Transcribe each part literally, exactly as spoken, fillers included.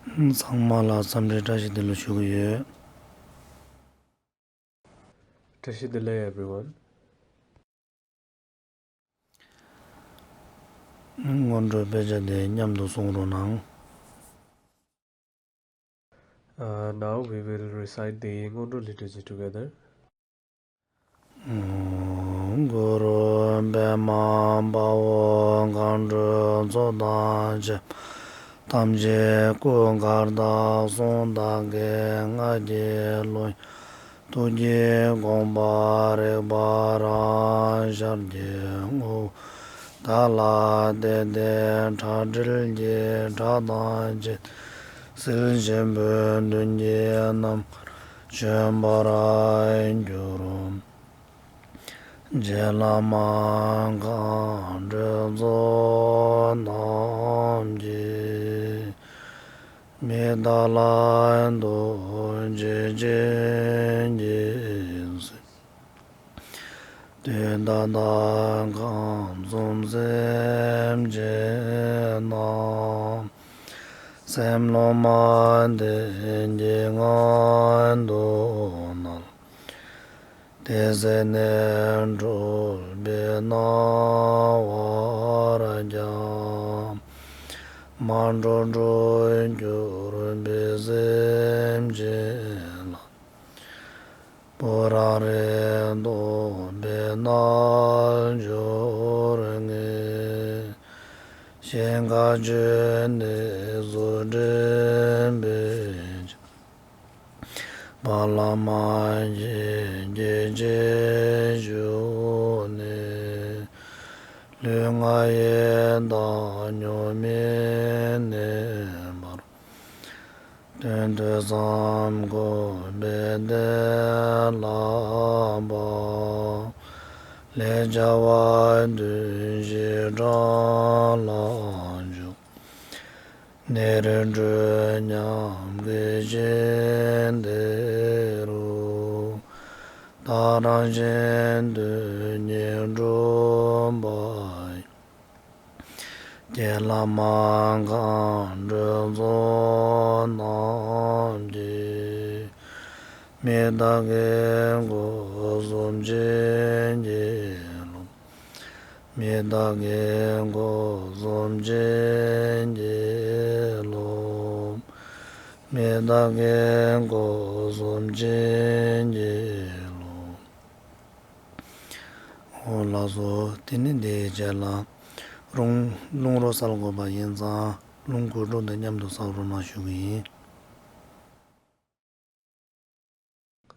ཚང་མ་ལ་འཚམས་འདྲི་བཀྲ་ཤིས་བདེ་ལེགས་ཞུ་གི་ཡོད། བཀྲ་ཤིས་བདེ་ལེགས། Everyone. སྔོན་འགྲོའི་དཔེ་ཆ་དེ་མཉམ་དུ་གསུང་རོགས་གནང་། Uh, now we will recite the Ngondro literature together. གུ་རུ་པདྨ་དཔའ་བོ་མཁའ་འགྲོའི་ཚོགས་དང་བཅས་པ་ཐམས་ཅད་སྐུ་མཁར་དང་གསུང་དང་གི་སྔགས་ཀྱི་ཀློང་། ཐུགས་ཀྱི་དགོངས་པ་རིག་པ་རང་ཤར་གྱི་ངོ་བོ་དག་ལ་བརྟེན་ཏེ་ཁྲག་དྲི་གི་ཁྲག་དང་བཅས་ཏེ་ཟིལ་ཆེན་པོའི་མདུན་གྱི་ནམ་མཁར་བྱོན་པར་འགྱུར། རྗེ་བླ་མ་མཁའ་འགྲོའི་ཚོགས་རྣམས་ཀྱིས། མི་རྟག་ལྷ་ཡི་རྡོ་རྗེ་ཅན་གྱིས་གཟིགས། དུས་ད་ལྟ་ཁམས་གསུམ་སེམས་ཅན་རྣམས། སེམས་ལྷག་མ་དེ་ཉིད་ངང་དུ་བསྔོ། དེ་ཚེ་ནས་འཁྲུལ་པའི་སྣང་བ་རྒྱ་མ་འགྲོ། འགྲོ་གྱུར་པའི་སེམས་ཅན་ལ། བུ་རམ་རིམ་སྟོང་པའི་རྣལ་འབྱོར་ངེས། ཞིང་ཁམས་ཆོས་ནི་རྫོགས་འདྲེན་པའི། བླ་མ་མཁྱེན་བརྒྱུད་ཅེས་ཞུས་ནས། ལུས་ངག་ཡིད་དང་ཉོན་མོངས་གནས་པར། དོན་དུ་བསམ་དགོངས་པའི་གཏན་ལ་དབབ། ལས་བྱ་བ་དོན་བཞིན་དགྲ་ལ་འཇུག། ནད་རིགས་དྲག་སྙོམས་གོས་ཅན་དེ་རུ། ད་རང་གཞན་དོན་གཉིས་འགྲུབ་པ་ཡི། རྗེ་བླ་མ་མཁའ་འགྲོའི་ཚོགས་རྣམས་ཀྱིས། མི་རྟག་གི་སྒོ་གསུམ་བྱིན་གྱིས་རློབས། མི་རྟག་གི་སྒོ་གསུམ་བྱིན་གྱིས་རློབས། མི་རྟག་གི་སྒོ་གསུམ་བྱིན་གྱིས་རློབས། འོ་ལགས་སོ། དེ་ནས་འདིའི་རྗེས་ལ་རླུང་རླུང་རོ་སལ་དགོས་པ་ཡིན་ཙང་རླུང་གོས་དྲུང་དང་མཉམ་དུ་སལ་རོགས་གནང་ཞུ་གི་ཡིན།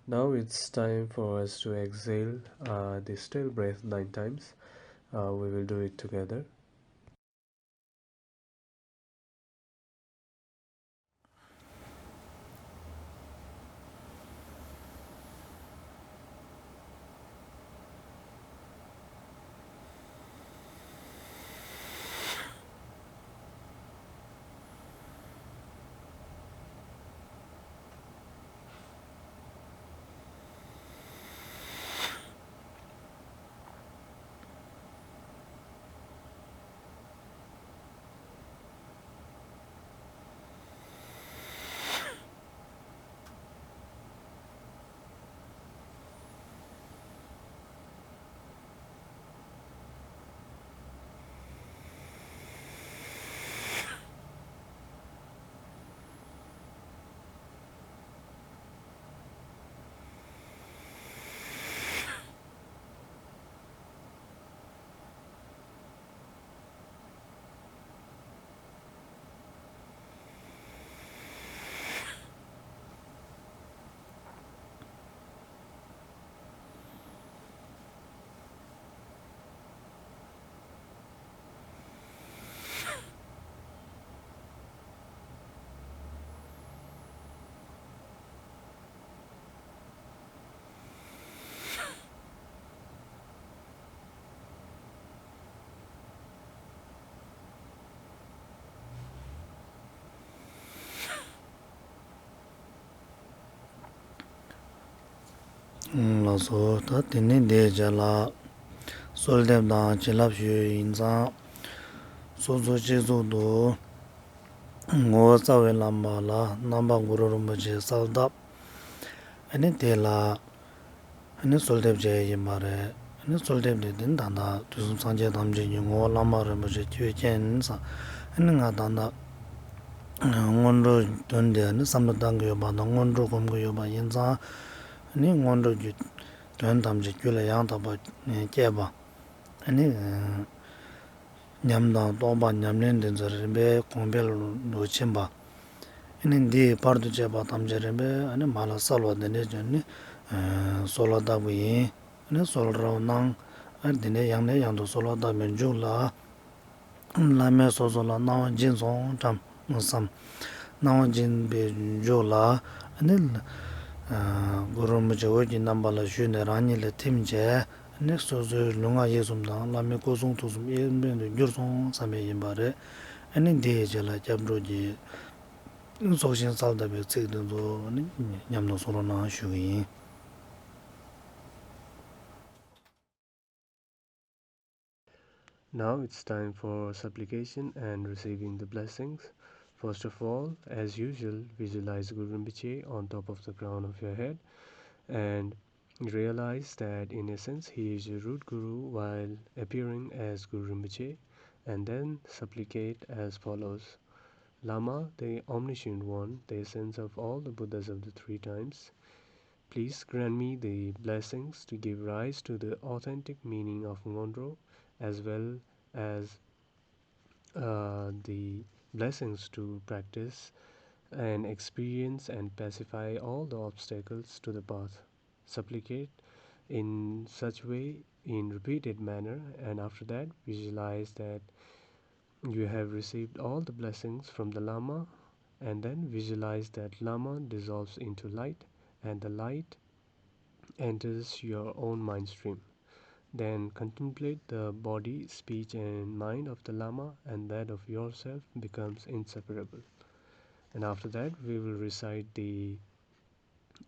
Now it's time for us to exhale, uh, the still breath nine times. Uh, we will do it together. ལགས་སོ། ད་དེ་ནས་འདིའི་རྗེས་ལ་གསོལ་འདེབས་དང་བྱིན་རླབས་ཞུ་ཡི་ཡིན་ཙང་། སོ་སོ་སྤྱི་གཙུག་ཏུ། ངོ་བོ་རྩ་བའི་བླ་མ་ལ་རྣམ་པ་གུ་རུ་རིན་པོ་ཆེ་གསལ་བཏབ། ཨ་ནི་དེ་ལ་ཨ་ནི་གསོལ་འདེབས་བྱས་ཡིན་པ་རེད། ཨ་ནི་གསོལ་འདེབས་དེ་དེ་ད་ལྟ་དུས་གསུམ་སངས་རྒྱས་ཐམས་ཅད་ཀྱི་ངོ་བོ་བླ་མ་རིན་པོ་ཆེ་ཁྱོད་མཁྱེན་ཟེར། ཨ་ནི་ང་ད་ལྟ་སྔོན་འགྲོའི་དོན་དེ་ཨ་ནི་བསམ་བློ་བཏང་གི་ཡོད་པ་དང་སྔོན་འགྲོ་སྒོམ་གི་ཡོད་པ་ཡིན་ཙང་། ཨ་ནི་སྔོན་འགྲོ་གི་དོན་ཐམས་ཅད་རྒྱུད་ལ་ཡང་དག་པར་སྐྱེས་པ། ཨ་ནི་ཉམས་དང་རྟོགས་པ་ཉམས་ལེན་དེ་ཚོ་རིམ་པས་གོང་འཕེལ་དུ་ཕྱིན་པ། ཨ་ནི་འདིའི་བར་དུ་གཅོད་པ་ཐམས་ཅད་རིམ་པས་ཨ་ནི་མ་ལ་གསལ་བ་དེ་འདྲས་བྱས་ནས་གསོལ་བ་བཏབ་པ་ཡིན། ཨ་ནི་གསོལ་རབ་གནང་། ཨ་ནི་དེ་ནས་ཡང་ནས་ཡང་དུ་གསོལ་བ་བཏབ་པའི་མཇུག་ལ། བླ་མས་སོ་སོ་ལ་གནང་བ་སྦྱིན་སོང་བཀྲམ་བསམ། གནང་བ་སྦྱིན་པའི་མཇུག་ལ། ཨ་ནི། གུ་རུ་རིན་པོ་ཆེ་འོད་ཀྱི་རྣམ་པ་ལ་ཞུས་ནས་རང་ཉིད་ལ་ཐིམ་བྱས། ཨ་ནི་སོ་སོའི་ལུས་ངག་ཡིད་གསུམ་དང་བླ་མའི་སྐུ་གསུང་ཐུགས་གསུམ་ཡེ་འབྲིང་དུ་གྱུར་སོང་བསམ་པའི་ཡིན་པ་རེད། ཨ་ནི་འདི་ཡི་རྗེས་ལ་སྐྱབས་འགྲོ་གི་ཚོགས་ཞིང་གསལ་བཏབ་པའི་ཚིག་དེ་ཚོ་ཨ་ནི་ཉམས་དང་གསུང་རོགས་གནང་ཞུ་གི་ཡིན། Now it's time for supplication and receiving the blessings. First of all, as usual, visualize Guru Rinpoche on top of the crown of your head and realize that in essence he is your root guru while appearing as Guru Rinpoche, and then supplicate as follows. Lama, the omniscient one, the essence of all the Buddhas of the three times, please grant me the blessings to give rise to the authentic meaning of Ngondro, as well as uh, the blessings to practice and experience and pacify all the obstacles to the path. Supplicate in such way in repeated manner, and after that visualize that you have received all the blessings from the Lama, and then visualize that Lama dissolves into light and the light enters your own mind stream. Then contemplate the body, speech, and mind of the Lama, and that of yourself becomes inseparable. And after that, we will recite the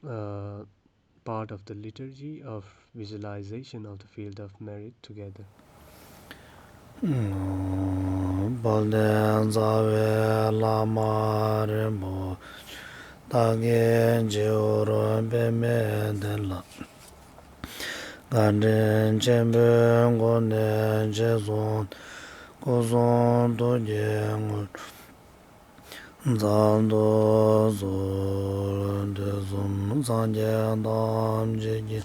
uh, part of the liturgy of visualization of the field of merit together. དཔལ་ལྡན་རྩ་བའི་བླ་མ་རིན་པོ་ཆེ། བདག་གི་སྤྱི་བོར་པདྨའི་གདན་ལ། བཀའ་དྲིན་ཆེན་པོའི་སྒོ་ནས་རྗེས་སུ་སྐུ་གསུང་ཐུགས་ཀྱི་དངོས་གྲུབ་སྩལ་དུ་གསོལ། དུས་གསུམ་སངས་རྒྱས་ཐམས་ཅད་ཀྱི་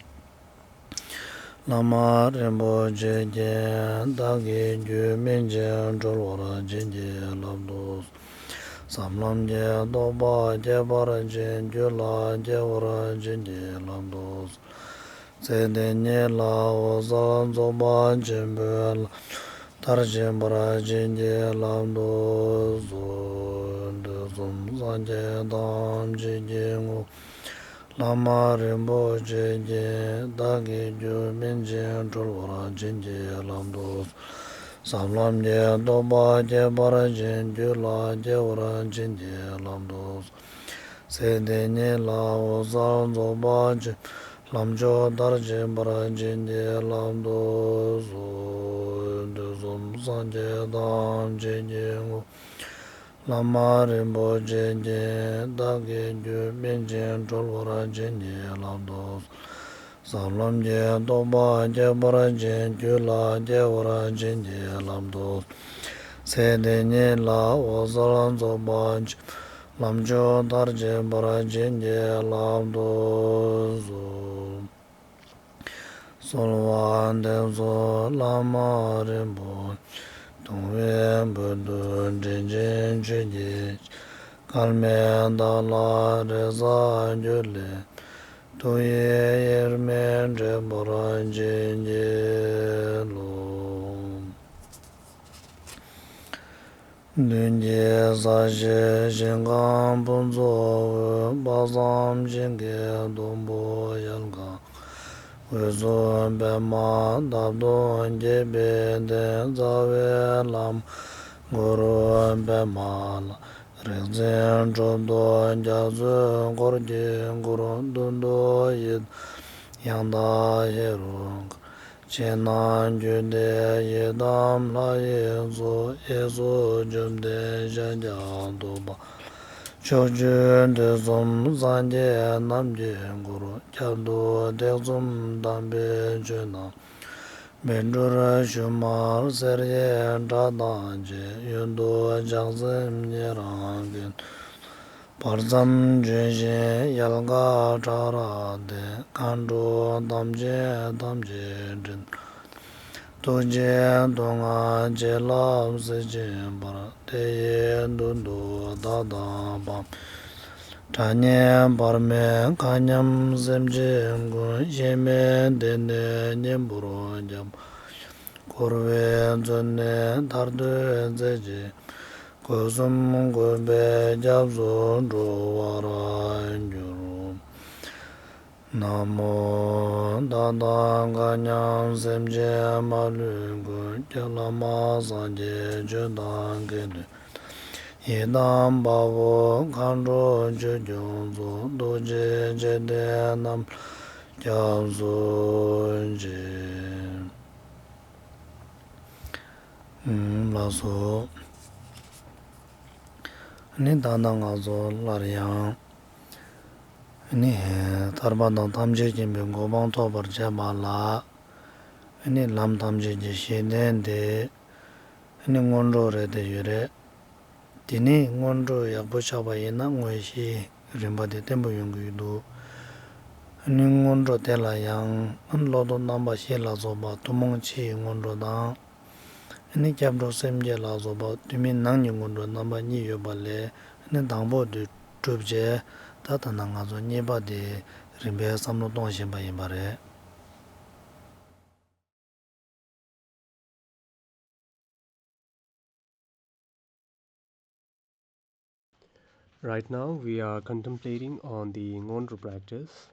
བླ་མ་རིན་པོ་ཆེ་མཁྱེན། བདག་གི་རྒྱུད་སྨིན་ཅིང་གྲོལ་བར་བྱིན་གྱིས་བརླབ་ཏུ་གསོལ། བསམ་ལམ་གྱི་རྟོགས་པ་ཁྱད་པར་ཅན་རྒྱུད་ལ་སྐྱེ་བར་བྱིན་གྱིས་བརླབ་ཏུ་གསོལ། ཚེ་འདི་ཉིད་ལ་འོད་གསལ་རྫོགས་པ་ཆེན་པོའི་ལམ་མཆོག་མཐར་ཕྱིན་པར་བྱིན་གྱིས་བརླབ་ཏུ་གསོལ། དུས་གསུམ་སངས་རྒྱས་ཐམས་ཅད་ཀྱི་ངོ་བོ་བླ་མ་རིན་པོ་ཆེ་མཁྱེན། བདག་གི་རྒྱུད་སྨིན་ཅིང་གྲོལ་བར་བྱིན་གྱིས་བརླབ་ཏུ་གསོལ། བསམ་ལམ་གྱི་རྟོགས་པ་ཁྱད་པར་ཅན་རྒྱུད་ལ་སྐྱེ་བར་བྱིན་གྱིས་བརླབ་ཏུ་གསོལ། ཚེ་འདི་ཉིད་ལ་འོད་གསལ་རྫོགས་པ་ཆེན་པོའི་ལམ་མཆོག་མཐར་ཕྱིན་པར་བྱིན་གྱིས་བརླབ་ཏུ་གསོལ། དུས་གསུམ་སངས་རྒྱས་ཐམས་ཅད་ཀྱི་ངོ་བོ་བླ་མ་རིན་པོ་ཆེ་མཁྱེན། བདག་གི་རྒྱུད་སྨིན་ཅིང་གྲོལ་བར་བྱིན་གྱིས་བརླབ་ཏུ་གསོལ། བསམ་ལམ་གྱི་རྟོགས་པ་ཁྱད་པར་ཅན་རྒྱུད་ལ་སྐྱེ་བར་བྱིན་གྱིས་བརླབ་ཏུ་གསོལ། ཚེ་འདི་ཉིད་ལ་འོད་གསལ་རྫོགས་པ་ཆེན་པོའི་ལམ་མཆོག་མཐར་ཕྱིན་པར་བྱིན་གྱིས་བརླབ་ཏུ་གསོལ། གསོལ་བ་འདེབས་སོ་བླ་མ་རིན་པོ་ཆེ། གདུང་བའི་འབུལ་དུ་དྲིན་ཅན་ཆོས་ཀྱི་སྐལ་མེད་བདག་ལ་རེ་ས་འགྱུར་ལས། ཐུགས་ཡིད་དབྱེར་མེད་འདྲེན་པར་བྱིན་གྱིས་རློབས། མདུན་གྱི་ས་གཞི་ཞིང་ཁམས་ཕུན་ཚོགས་འོད། དཔག་བསམ་ཤིང་གི་སྡོང་པོ་ཡལ་ག་འོད་སྲུང་པདྨ་འདབ་སྟོང་བརྒྱད་པའི་གདན། རྩ་བའི་བླ་མ་གུ་རུ་པདྨ་ལ། རིག་འཛིན་གྲུབ་ཐོབ་རྒྱ་མཚོས་བསྐོར་དཀྱིལ་འཁོར། གཏུམ་པོ་ཡི་དམ་ཡང་དག་ཧེ་རུ་ཀ་ཕྱི་ནང་རྒྱུད་སྡེ་ཡི་དམ་ལྷ་ཡི་གཙོ། གཡས་སུ་བཅོམ་ལྡན་ཤཱཀྱ་ཐུབ་པ། ཕྱོགས་བཅུའི་དུས་གསུམ་སངས་རྒྱས་རྣམས་ཀྱི་འཁོར། རྒྱབ་ཏུ་ཐེག་གསུམ་དམ་པའི་ཆོས་རྣམས། པཎ་གྲུབ་ཞུན་མར་གསེར་གྱི་སྒྲ་དང་བཅས། གཡོན་དུ་ལྕགས་སྲིན་ཉེ་རང་གི། བར་མཚམས་ལྗོན་ཤིང་ཡལ་ག་ཕྲ་རགས་ཏེ། མཁའ་འགྲོ་ཐམས་ཅད་ཐམས་ཅད་སྤྲིན། ཐུགས་རྗེའི་སྡུག་བསྔལ་བྱིན་རླབས་བསིལ་ཞིང་འབར། དེ་ཡི་མདུན་དུ་བདག་དང་དཔའ་བྲལ་ནས་བར་མའི་མཁའ་མཉམ་སེམས་ཅན་ཀུན། གཤེགས་མའི་སྡེ་སྣོད་སྙིང་པོར་ཁྱབ། འཁོར་བའི་མཚོ་ནས་ཐར་འདོད་མཛད་ཅིང་། སྒོ་གསུམ་གུས་པས་སྐྱབས་སུ་འགྲོ་བར་འགྱུར། ན་མོ། བདག་དང་མཁའ་མཉམ་སེམས་ཅན་མ་ལུས་ཀུན། ཀྱེ་བླ་མ་སངས་རྒྱས་ཆོས་དང་མཁས་གྲུབ། ཡི་དམ་དཔའ་བོ་མཁའ་འགྲོ་ཆོས་སྐྱོང་ཚོགས། ཐུགས་རྗེ་ཆེ་སྟེ་རྣམས་ལ་སྐྱབས་སུ་མཆི། ལགས་སོ། ནི་ད་ལྟ་ང་ཚོ་སླར་ཡང་ནི་ཐར་པ་དང་ཐམས་ཅད་མཁྱེན་པའི་གོ་འཕང་ཐོབ་པར་བྱེད་པ་ལ་ནི་ལམ་ཐམས་ཅད་ཀྱི་གཞི་རྟེན་དེ་ནི་སྔོན་འགྲོ་རེད་དེ་ཡོད་རེད། དེ་ནས་སྔོན་འགྲོ་ཡག་པོ་ཆགས་པ་ཡིན་ན་དངོས་གཞིའི་རིམ་པ་དེ་བརྟན་པོ་ཡོང་གི་འདུག་ནི་སྔོན་འགྲོ་དེ་ལ་ཡང་བློ་ལྡོག་རྣམ་པ་བཞི་ལ་སོགས་པ་ཐུན་མོང་ཕྱིའི་སྔོན་འགྲོ་དང་། ནི་སྐྱབས་འགྲོ་སེམས་བསྐྱེད་ལ་སོགས་པ་དུས་མིན་ནང་གི་སྔོན་འགྲོ་རྣམ་པ་གཉིས་ཡོད་པ་ལས་ནི་དང་པོ་དེ་གྲུབ་རྗེས་ད་ལྟ་ན་ང་ཚོ་གཉིས་པ་དེ་རིམ་པས་བསམ་བློ་གཏོང་བཞིན་པ་ཡིན་པ་རེད། Right now, we are contemplating on the Ngondro practice,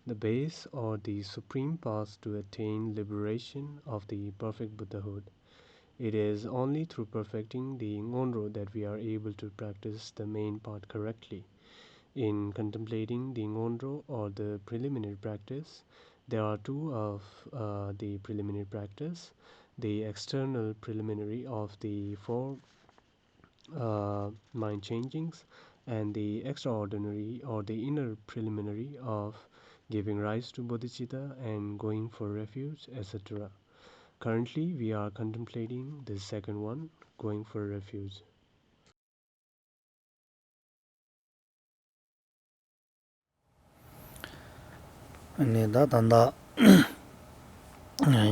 the base or the supreme path to attain liberation of the perfect Buddhahood. It is only through perfecting the Ngondro that we are able to practice the main path correctly. In contemplating the Ngondro or the preliminary practice, there are two of uh, the preliminary practice, the external preliminary of the four uh, mind changings, and the extraordinary or the inner preliminary of giving rise to bodhicitta and going for refuge, et cetera. Currently, we are contemplating the second one, going for refuge. ནི་ད་ད་ལྟ་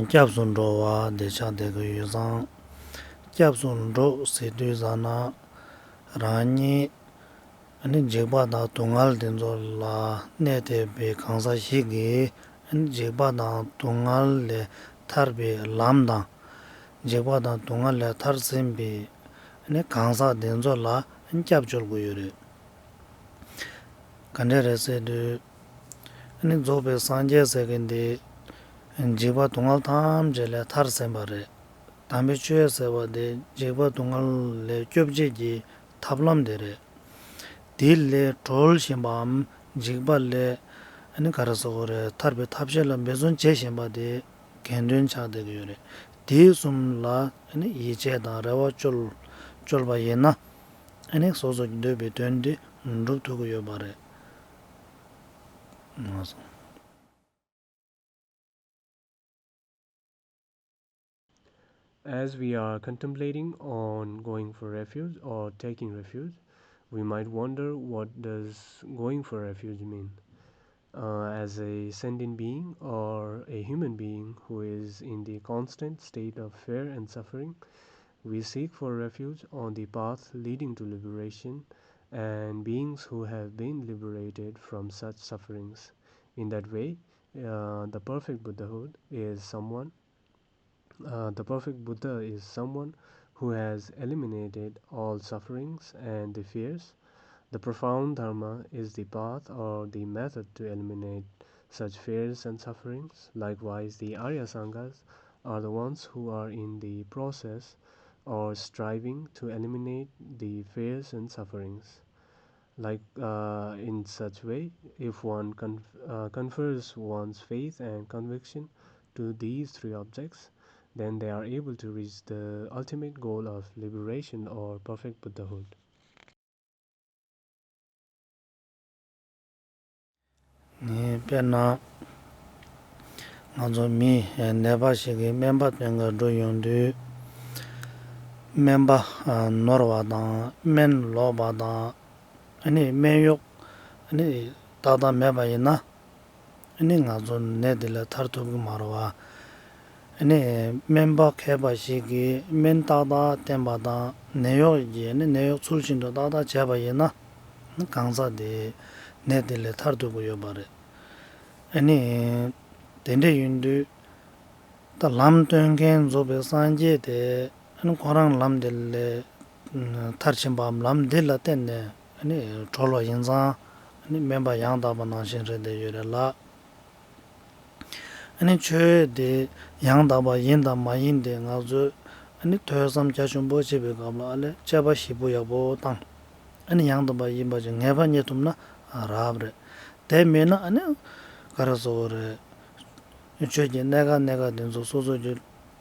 སྐྱབས་སུ་འགྲོ་བ་དེ་ཆགས་བསྡད་ཀྱི་ཡོད་ཙང་། སྐྱབས་སུ་འགྲོ་ཟེར་དུས་ཙམ་ན་རང་ཉིད་ནི་འཇིགས་པ་དང་སྡུག་བསྔལ་དེ་ཚོ་ལ་གནས་བསྡད་པའི་གང་ཟག་ཞིག་གིས་ནི་འཇིགས་པ་དང་སྡུག་བསྔལ་ལས་ཐར་པའི་ལམ་དང་། འཇིགས་པ་དང་སྡུག་བསྔལ་ལས་ཐར་ཟིན་པའི་ནི་གང་ཟག་དེ་ཚོ་ལ་ནི་སྐྱབས་བཅོལ་དགོས་ཡོད་རེད། ག་འདྲ་རེད་ཟེར་དུས། ནི་རྫོགས་པའི་སངས་རྒྱས་ཟེར་མཁན་དེ། འཇིགས་པ་སྡུག་བསྔལ་ཐམས་ཅད་ལས་ཐར་ཟིན་པ་རེད། དམ་པའི་ཆོས་ཟེར་བ་དེ་འཇིགས་པ་སྡུག་བསྔལ་ལས་སྐྱོབ་བྱེད་ཀྱི་ཐབས་ལམ་དེ་རེད། དེ་ལས་གྲོལ་བཞིན་པའམ་འཇིགས་པ་ལས་ནི་ག་རེ་ཟེར་དགོས་རེད། ཐར་པའི་ཐབས་ཤེས་ལ་འབད་བརྩོན་བྱེད་བཞིན་པ་དེ་དགེ་འདུན་ཆགས་བསྡད་ཀྱི་ཡོད་རེད། དེ་གསུམ་ལ་ནི་ཡིད་ཆེས་དང་རེ་བ་བཅོལ་བཅོལ་བ་ཡིན་ན། ཨ་ནི་སོ་སོ་འདོད་པའི་དོན་དེ་འགྲུབ་ཐུབ་ཀྱི་ཡོད་པ་རེད། ལགས་སོ། As we are contemplating on going for refuge or taking refuge, we might wonder, what does going for refuge mean? Uh, as a sentient being or a human being who is in the constant state of fear and suffering, we seek for refuge on the path leading to liberation and beings who have been liberated from such sufferings. In that way, uh, the perfect Buddhahood is someone uh, the perfect Buddha is someone who has eliminated all sufferings and the fears. The profound Dharma is the path or the method to eliminate such fears and sufferings. Likewise, the Arya Sanghas are the ones who are in the process or striving to eliminate the fears and sufferings. Like, uh, in such way, if one con- uh, confers one's faith and conviction to these three objects, then they are able to reach the ultimate goal of liberation or perfect Buddhahood. ངས་དཔེར་ན། ང་ཚོ་མི་ནད་པ་ཞིག་གིས་སྨན་པ་སྟོན་གར་འགྲོ་ཡོང་དུས། སྨན་པ་ནོར་བ་དང་སྨན་ལོག་པ་དང་། ཨ་ནི་སྨན་གཡོག་ཨ་ནི་ཏག་ཏག་མེད་པ་ཡིན་ན། ཨ་ནི་ང་ཚོ་ནད་འདི་ལས་ཐར་ཐུབ་ཀྱི་མ་རེད་བ། ཨ་ནི་སྨན་པ་མཁས་པ་ཞིག་གིས་སྨན་ཏག་ཏག་བསྟེན་པ་དང་ནད་གཡོག་གིས་ཨ་ནི་ནད་གཡོག་ཚུལ་བཞིན་དུ་ཏག་ཏག་བྱས་པ་ཡིན་ན། གང་ཟག་དེ་ནད་དེ་ལས་ཐར་ཐུབ་ཀྱི་ཡོད་པ་རེད། ཨ་ནི་དེ་འདྲ་ཡིན་དུས། ད་ལམ་སྟོན་མཁན་རྫོགས་པའི་སངས་རྒྱས་དེ་ཨ་ནི་ཁོ་རང་ལམ་དེ་ལས་མཐར་ཕྱིན་པའམ་ལམ་འདི་ལ་བརྟེན་ནས་ཨ་ནི་གྲོལ་བ་ཡིན་ཙང་ཨ་ནི་སྨན་པ་ཡང་དག་པ་ནང་བཞིན་རེད་བསྡད་ཡོད་རེད་ལ། ཨ་ནི་ཆོས་དེ་ཡང་དག་པ་ཡིན་དང་མ་ཡིན་དེ་ང་ཚོས་ཨ་ནི་ཐོས་བསམ་རྒྱ་ཆེན་པོ་བྱེད་པའི་སྐབས་ལ་ཨ་ལས་དཔྱད་པ་ཞིབ་པོ་ཡག་པོ་བཏང་། ཨ་ནི་ཡང་དག་པ་ཡིན་པ་ཅིག་ངེས་པ་རྙེད་ཐུབ་ན་རབ་རེད། དེ་མེད་ན་ཨ་ནི་ག་རེ་ཟེར་དགོས་རེད། ཆོས་ཀྱི་གནད་འགག་གནད་འགག་དེ་ཚོ་སོ་སོ་ཀྱི་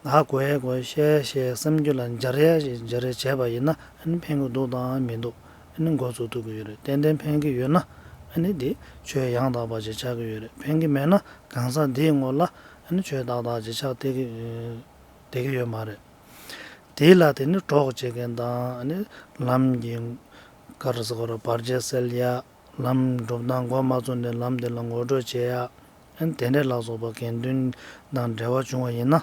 ཧ་གོ་ཡས་གོ་ཡས་ཤེས་ཤེས་སེམས་རྒྱུད་ལ་འབྱར་ཡས་ཤིག་འབྱར་ཡས་བྱས་པ་ཡིན་ན་ཨ་ནི་ཕན་གྱི་འདུག་དང་མི་འདུག་ཨ་ནི་འགོ་ཚུགས་ཐུབ་ཀྱི་ཡོད་རེད། ཏན་ཏན་ཕན་གྱི་ཡོད་ན་ཨ་ནི་དེ་ཆོས་ཡང་དག་པ་ཅིག་ཆགས་ཀྱི་ཡོད་རེད། ཕན་གྱི་མེད་ན་གང་ཟག་དེའི་ངོ་ལ་ཨ་ནི་ཆོས་ཏག་ཏག་ཅིག་ཆགས་བསྡད་ཀྱི་བསྡད་ཀྱི་ཡོད་མ་རེད། དེ་ལ་དེ་ནི་གྲོགས་བྱེད་མཁན་དང་ཨ་ནི་ལམ་གྱི་ག་རེ་ཟེར་དགོས་རེད། བར་ཆད་སེལ་ཡ། ལམ་སྒྲུབ་སྟངས་མགོ་མ་ཚོས་ནས་ལམ་དེ་ལ་ངོ་སྤྲོད་བྱེད་ཡ། ཨ་ནི་དེ་འདྲས་ལ་སོགས་པ་དགེ་འདུན་དང་འབྲེལ་བ་བྱུང་བ་ཡིན་ན།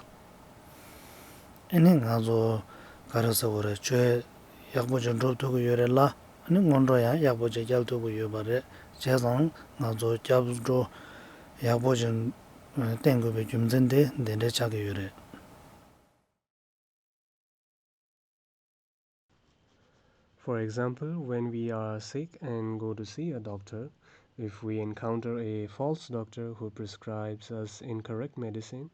ཨ་ནི་ང་ཚོ་ག་རེ་ཟེར་དགོས་རེད། ཆོས་ཡག་པོ་ཅིག་སྒྲུབ་ཐུབ་ཀྱི་ཡོད་རེད་ལ། ཨ་ནི་སྔོན་འགྲོ་ཡང་ཡག་པོ་ཅིག་བསྐྱལ་ཐུབ་ཀྱི་ཡོད་པ་རེད། བྱས་ཙང་ང་ཚོ་སྐྱབས་འགྲོ་ཡག་པོ་ཅིག་བསྟེན་དགོས་པའི་རྒྱུ་མཚན་དེ་འདི་འདྲས་ཆགས་ཀྱི་ཡོད་རེད། For example, when we are sick and go to see a doctor, if we encounter a false doctor who prescribes us incorrect medicine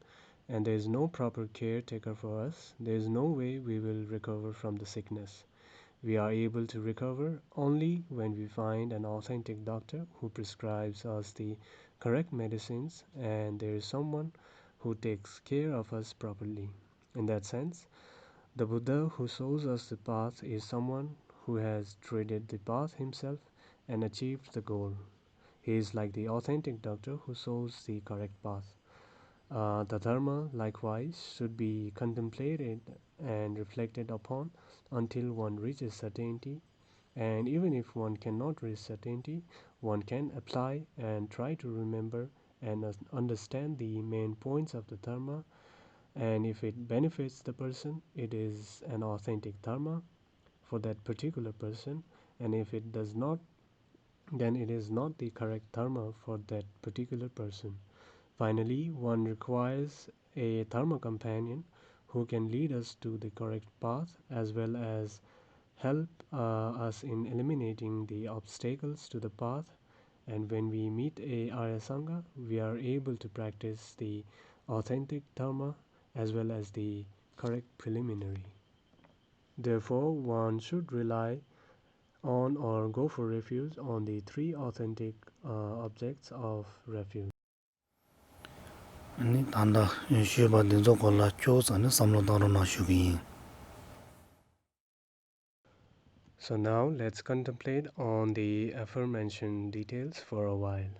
and there is no proper caretaker for us, there is no way we will recover from the sickness. We are able to recover only when we find an authentic doctor who prescribes us the correct medicines and there is someone who takes care of us properly. In that sense, the Buddha who shows us the path is someone who has treaded the path himself and achieved the goal. He is like the authentic doctor who shows the correct path. Uh, the Dharma, likewise, should be contemplated and reflected upon until one reaches certainty. And even if one cannot reach certainty, one can apply and try to remember and un- understand the main points of the Dharma. And if it benefits the person, it is an authentic Dharma for that particular person. And if it does not, then it is not the correct Dharma for that particular person. Finally, one requires a Dharma companion who can lead us to the correct path as well as help uh, us in eliminating the obstacles to the path. And when we meet a Arya Sangha, we are able to practice the authentic Dharma as well as the correct preliminary. Therefore, one should rely on or go for refuge on the three authentic uh, objects of refuge. ཨ་ནི་ད་ལྟ་ཞུས་པ་འདི་ཚོ་སྐོར་ལ་ཁྱོད་ཚོ་ནི་བསམ་བློ་བཏང་རོགས་གནང་ཞུ་གི་ཡིན། So now let's contemplate on the aforementioned details for a while.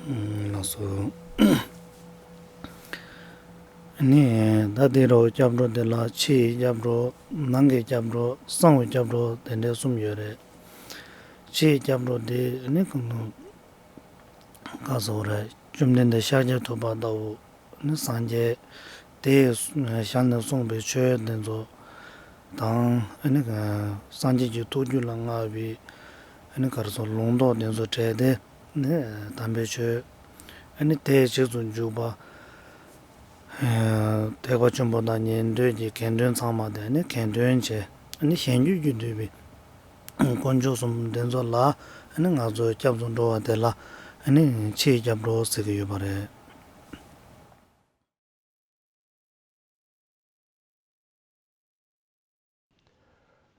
ལགས་སོ། ནི་ད་དེ་རུ་སྐྱབས་འགྲོ་དེ་ལ་ཕྱི་ཡི་སྐྱབས་འགྲོ། ནང་གི་སྐྱབས་འགྲོ། གསང་བའི་སྐྱབས་འགྲོ་དེ་འདྲའི་གསུམ་ཡོད་རེད། ཕྱི་ཡི་སྐྱབས་འགྲོ་དེ་ནི་གང་ལ་ག་ཟེར་རེད། བཅོམ་ལྡན་འདས་ཤཱཀྱ་ཐུབ་པ་ལྟ་བུ་ནི་སངས་རྒྱས་དེའི་ཞལ་ནས་གསུངས་པའི་ཆོས་དེ་ཚོ་དང་ཨ་ནི་སངས་རྒྱས་ཀྱི་ཐུགས་རྒྱུད་ལ་མངའ་བའི་ཨ་ནི་ག་རེ་ཟེར་ལུང་རྟོགས་དེ་ཚོ་བྲལ་ཏེ་ནི་དམ་པའི་ཆོས་ཨ་ནི་དེའི་རྗེས་སུ་འཇུག་པ། ཐེག་པ་ཆེན་པོ་དང་ཉན་ཐོས་ཀྱི་དགེ་འདུན་ཚང་མ་དེ་ནི་དགེ་འདུན་བྱས། ནི་གཞན་རྒྱུད་ཀྱིས་བསྡུས་པའི་དཀོན་མཆོག་གསུམ་དེ་ཚོ་ལ་ནི་ང་ཚོ་སྐྱབས་སུ་འགྲོ་བ་དེ་ལ་ནི་ཕྱིའི་སྐྱབས་འགྲོ་ཟེར་གྱི་ཡོད་པ་རེད།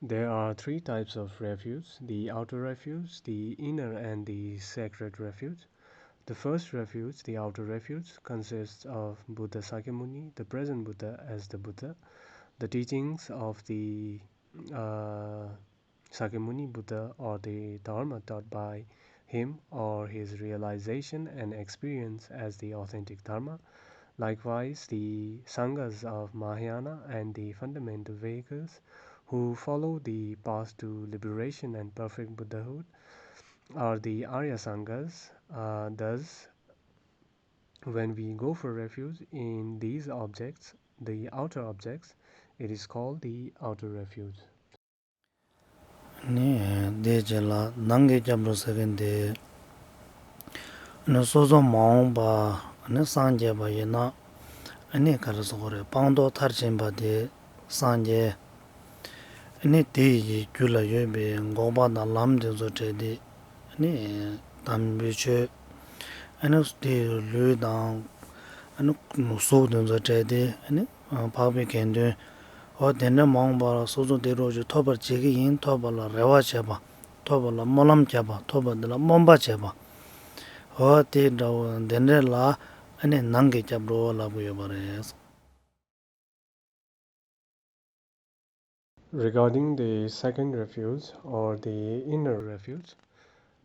There are three types of refuge: the outer refuge, the inner, and the sacred refuge. The first refuge, the outer refuge, consists of Buddha Sakyamuni, the present Buddha as the Buddha, the teachings of the uh, Sakyamuni Buddha, or the Dharma taught by him, or his realization and experience as the authentic Dharma. Likewise, the Sanghas of Mahayana and the fundamental vehicles who follow the path to liberation and perfect Buddhahood are the Arya Sanghas. Uh, thus, when we go for refuge in these objects, the outer objects, it is called the outer refuge. ནི་དེའི་རྗེས་ལ་ནང་གི་སྐྱབས་འགྲོ་ཟེར་མཁན་དེ། ནི་སོ་སོ་མ་འོངས་པ་ནི་སངས་རྒྱས་པ་ཡིན་ན། ནི་ག་རེ་ཟེར་དགོས་རེད། སྤངས་རྟོགས་མཐར་ཕྱིན་པ་དེ་སངས་རྒྱས། ནི་དེ་ཡི་རྒྱུད་ལ་ཡོད་པའི་འགོག་པ་དང་ལམ་དེ་ཚོ་བྲལ་ཏེ། ནི་དམ་པའི་ཆོས། ནི་དེ་ལུས་དང་། ནི་གཟུགས་དེ་ཚོ་བྲལ་ཏེ། ནི་འཕགས་པའི་དགེ་འདུན། འོ་དེ་འདྲ་མ་འོངས་པར་སོ་སོ་དེ་རོགས་ཀྱི་ཐོབ་པར་བྱེད་ཀྱི་ཡིན། ཐོབ་པ་ལ་རེ་བ་བྱེད་པ། ཐོབ་པ་ལ་སྨོན་ལམ་བརྒྱབ་པ། ཐོབ་པ་འདི་ལ་སྨོན་པ་བྱེད་པ། འོ་དེ་འདྲ་བོ་འདི་འདྲ་ལ་ཨ་ནི་ནང་གི་སྐྱབས་འགྲོ་ལབ་ཀྱི་ཡོད་པ་རེད། Regarding the second refuge or the inner refuge,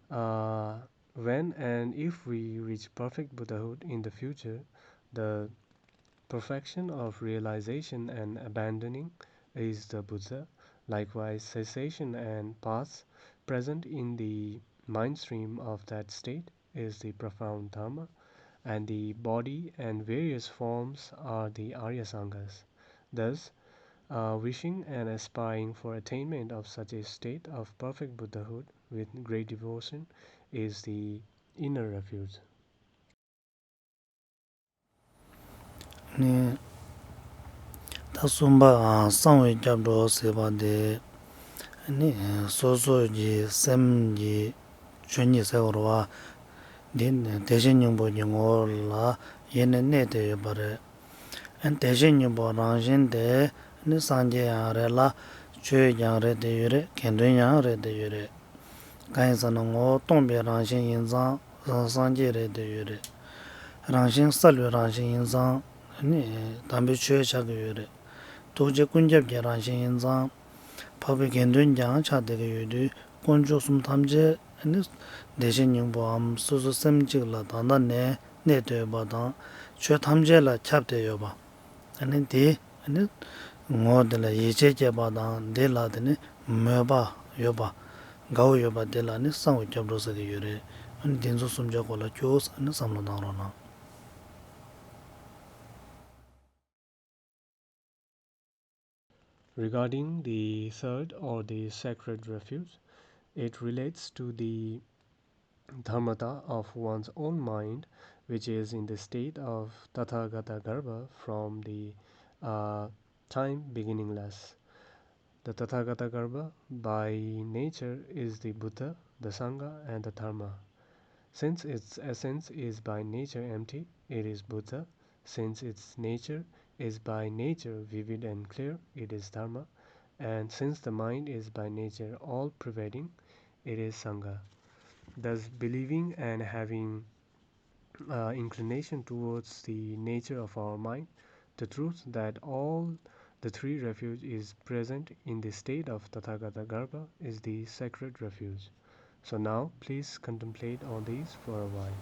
uh, when and if we reach perfect Buddhahood in the future, the perfection of realization and abandoning is the Buddha. Likewise, cessation and paths present in the mind stream of that state is the profound Dharma, and the body and various forms are the Arya Sanghas. Thus, uh, wishing and aspiring for attainment of such a state of perfect Buddhahood with great devotion is the inner refuge. ནི། ད་གསུམ་པ་གསང་བའི་སྐྱབས་འགྲོ་ཟེར་བ་དེ། ནི་སོ་སོ་གི་སེམས་ཀྱི་ཆོས་ཉིད་ཟེར་བ་འདི་ནི་བདེ་གཤེགས་སྙིང་པོ་གི་ངོ་བོ་ལ་ཡེ་ནས་གནས་ཏེ་ཡོད་པ་རེད། བདེ་གཤེགས་སྙིང་པོ་རང་བཞིན་དེ་ནི་སངས་རྒྱས་ཡང་རེད་ལ། ཆོས་ཀྱང་རེད་དེ་ཡོད་རེད། དགེ་འདུན་ཡང་རེད་དེ་ཡོད་རེད། གང་ཡིན་ཟེར་ན་ངོ་བོ་སྟོང་པའི་རང་བཞིན་ཡིན་ཙང་སངས་རྒྱས་རེད་དེ་ཡོད་རེད། རང་བཞིན་གསལ་བའི་རང་བཞིན་ཡིན་ཙང་ནི་དམ་པའི་ཆོས་ཆགས་ཀྱི་ཡོད་རེད། ཐུགས་རྗེ་ཀུན་ཁྱབ་ཀྱི་རང་བཞིན་ཡིན་ཙང་འཕགས་པའི་དགེ་འདུན་ཀྱང་ཆགས་བསྡད་ཀྱི་ཡོད་དུས། དཀོན་མཆོག་གསུམ་ཐམས་ཅད་ནི་བདེ་གཤེགས་སྙིང་པོའམ་སོ་སོ་སེམས་གཅིག་ལ་ད་ལྟ་ནས་གནས་ཏེ་ཡོད་པ་དང་། ཆོས་ཐམས་ཅད་ལ་ཁྱབ་སྟེ་ཡོད་པ། ཨ་ནི་དེ་ཨ་ནི་ངོ་བོ་དེ་ལ་ཡིད་ཆེས་སྐྱེས་པ་དང་། དེ་ལ་དེ་ནི་མོས་པ་ཡོད་པ། དགའ་བོ་ཡོད་པ་དེ་ལ་ནི་གསང་བའི་སྐྱབས་འགྲོ་ཟེར་གྱི་ཡོད་རེད། ཨ་ནི་དེ་ཚོ་གསུམ་ཆ་གོ་ལ་ཁྱོད་ཨ་ནི་བསམ་བློ་བཏང་རོགས་གནང་། Regarding the third or the sacred refuge, it relates to the dharmata of one's own mind, which is in the state of Tathagata Garbha from the uh, time beginningless. The Tathagata Garbha by nature is the Buddha, the Sangha, and the Dharma. Since its essence is by nature empty, it is Buddha. Since its nature is by nature vivid and clear, it is Dharma. And since the mind is by nature all-pervading, it is Sangha. Thus, believing and having uh, inclination towards the nature of our mind, the truth that all the three refuge is present in the state of Tathagata Garbha is the sacred refuge. So now, please contemplate on these for a while.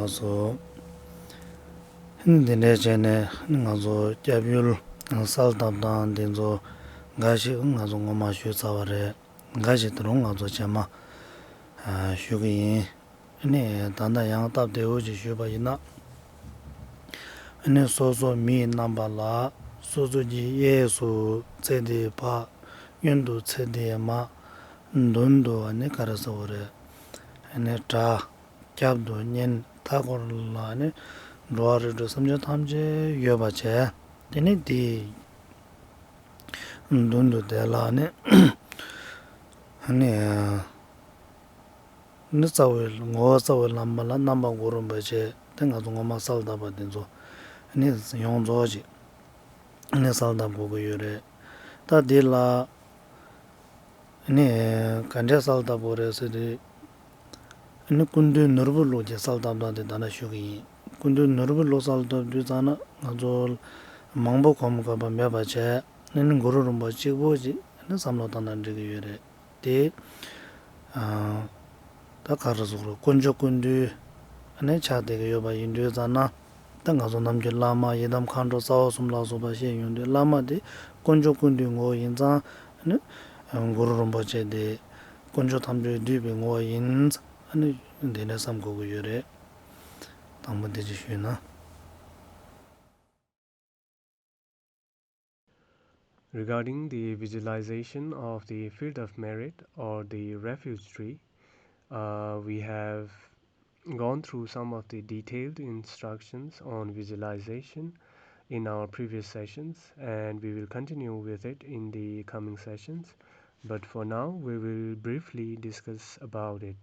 ལགས་སོ། འདི་འདྲས་བྱས་ནས་ང་ཚོ་སྐྱབས་ཡུལ་གསལ་བཏབ་སྟངས་འདི་ཚོ་འགའ་ཞིག་ང་ཚོ་སྔོན་མ་ཞུས་ཚར་བ་རེད། འགའ་ཞིག་ད་རུང་ང་ཚོ་རྗེས་མ་ཞུ་གི་ཡིན། ཨ་ནི་ད་ལྟ་ཡང་སྟབས་བདེ་བོ་ཅིག་ཞུས་པ་ཡིན་ན། ཨ་ནི་སོ་སོ་མིའི་རྣམ་པ་ལ་སོ་སོ་གྱི་གཡས་སུ་ཚེ་འདིའི་ཕ། གཡོན་དུ་ཚེ་འདིའི་མ། མདུན་དུ་ཨ་ནི་ག་རེ་ཟེར་བ་རེད། ཨ་ནི་དགྲ། རྒྱབ་ཏུ་གཉེན། མཐའ་སྐོར་ལ་ཨ་ནི་འགྲོ་བ་རིགས་དྲུག་སེམས་ཅན་ཐམས་ཅད་ཡོད་པ་བྱས། དེ་ནི་དེའི་མདུན་དུ་དེ་ལ་ཨ་ནི་ཨ་ནི། ནི་རྩ་བའི་ངོ་བོ་རྩ་བའི་ལམ་པ་ལ་རྣམ་པ་གུ་རུ་རིན་པོ་ཆེ་དེ་ང་ཚོ་ངོ་མ་གསལ་བཏབ་པ་དེ་ཚོ་ནི་ཡོངས་རྫོགས་ཀྱི་ནི་གསལ་བཏབ་དགོས་ཀྱི་ཡོད་རེད། ད་འདི་ལ་ནི་ག་འདྲས་གསལ་བཏབ་དགོས་རེད་ཟེར་དུས། ནི་སྐུ་མདུན་ནོར་བུ་ལུགས་ཀྱི་གསལ་བཏབ་སྟངས་དེ་ད་ནི་ཞུ་གི་ཡིན། སྐུ་མདུན་ནོར་བུ་ལུགས་གསལ་བཏབ་དུས་ཙང་ན་ང་ཚོ་མང་པོ་གོམས་དགོས་པ་མེད་པ་བྱས་ནི་གུ་རུ་རིན་པོ་ཆེ་གཅིག་པོ་ཅིག་ནི་བསམ་བློ་བཏང་ན་འགྲིག་གི་ཡོད་རེད། དེ། ཨ། ད་ག་རེ་ཟེར་དགོས་རེད། དཀོན་མཆོག་ཀུན་འདུས་ནས་ཆགས་བསྡད་ཀྱི་ཡོད་པ་ཡིན་དུས་ཙང་ན། ད་ང་ཚོ་ནམ་རྒྱུན་བླ་མ་ཡི་དམ་མཁའ་འགྲོ་རྩ་བ་གསུམ་ལ་སོགས་པ་བཤད་ཡོང་དུས་བླ་མ་དེ་དཀོན་མཆོག་ཀུན་འདུས་ངོ་བོ་ཡིན་ཙང་ནི། གུ་རུ་རིན་པོ་ཆེ་དེ་དཀོན་མཆོག་ཐམས་ཅད་འདུས་པའི་ངོ་བོ་ཡིན་ཙང་ནི་དེ་འདྲ་བསམ་དགོས་ཀྱི་ཡོད་རེད། དང་པོ་དེ་ཅིག་ཞུས་ན། Regarding the visualization of the field of merit or the refuge tree, uh, we have gone through some of the detailed instructions on visualization in our previous sessions, and we will continue with it in the coming sessions. But for now, we will briefly discuss about it.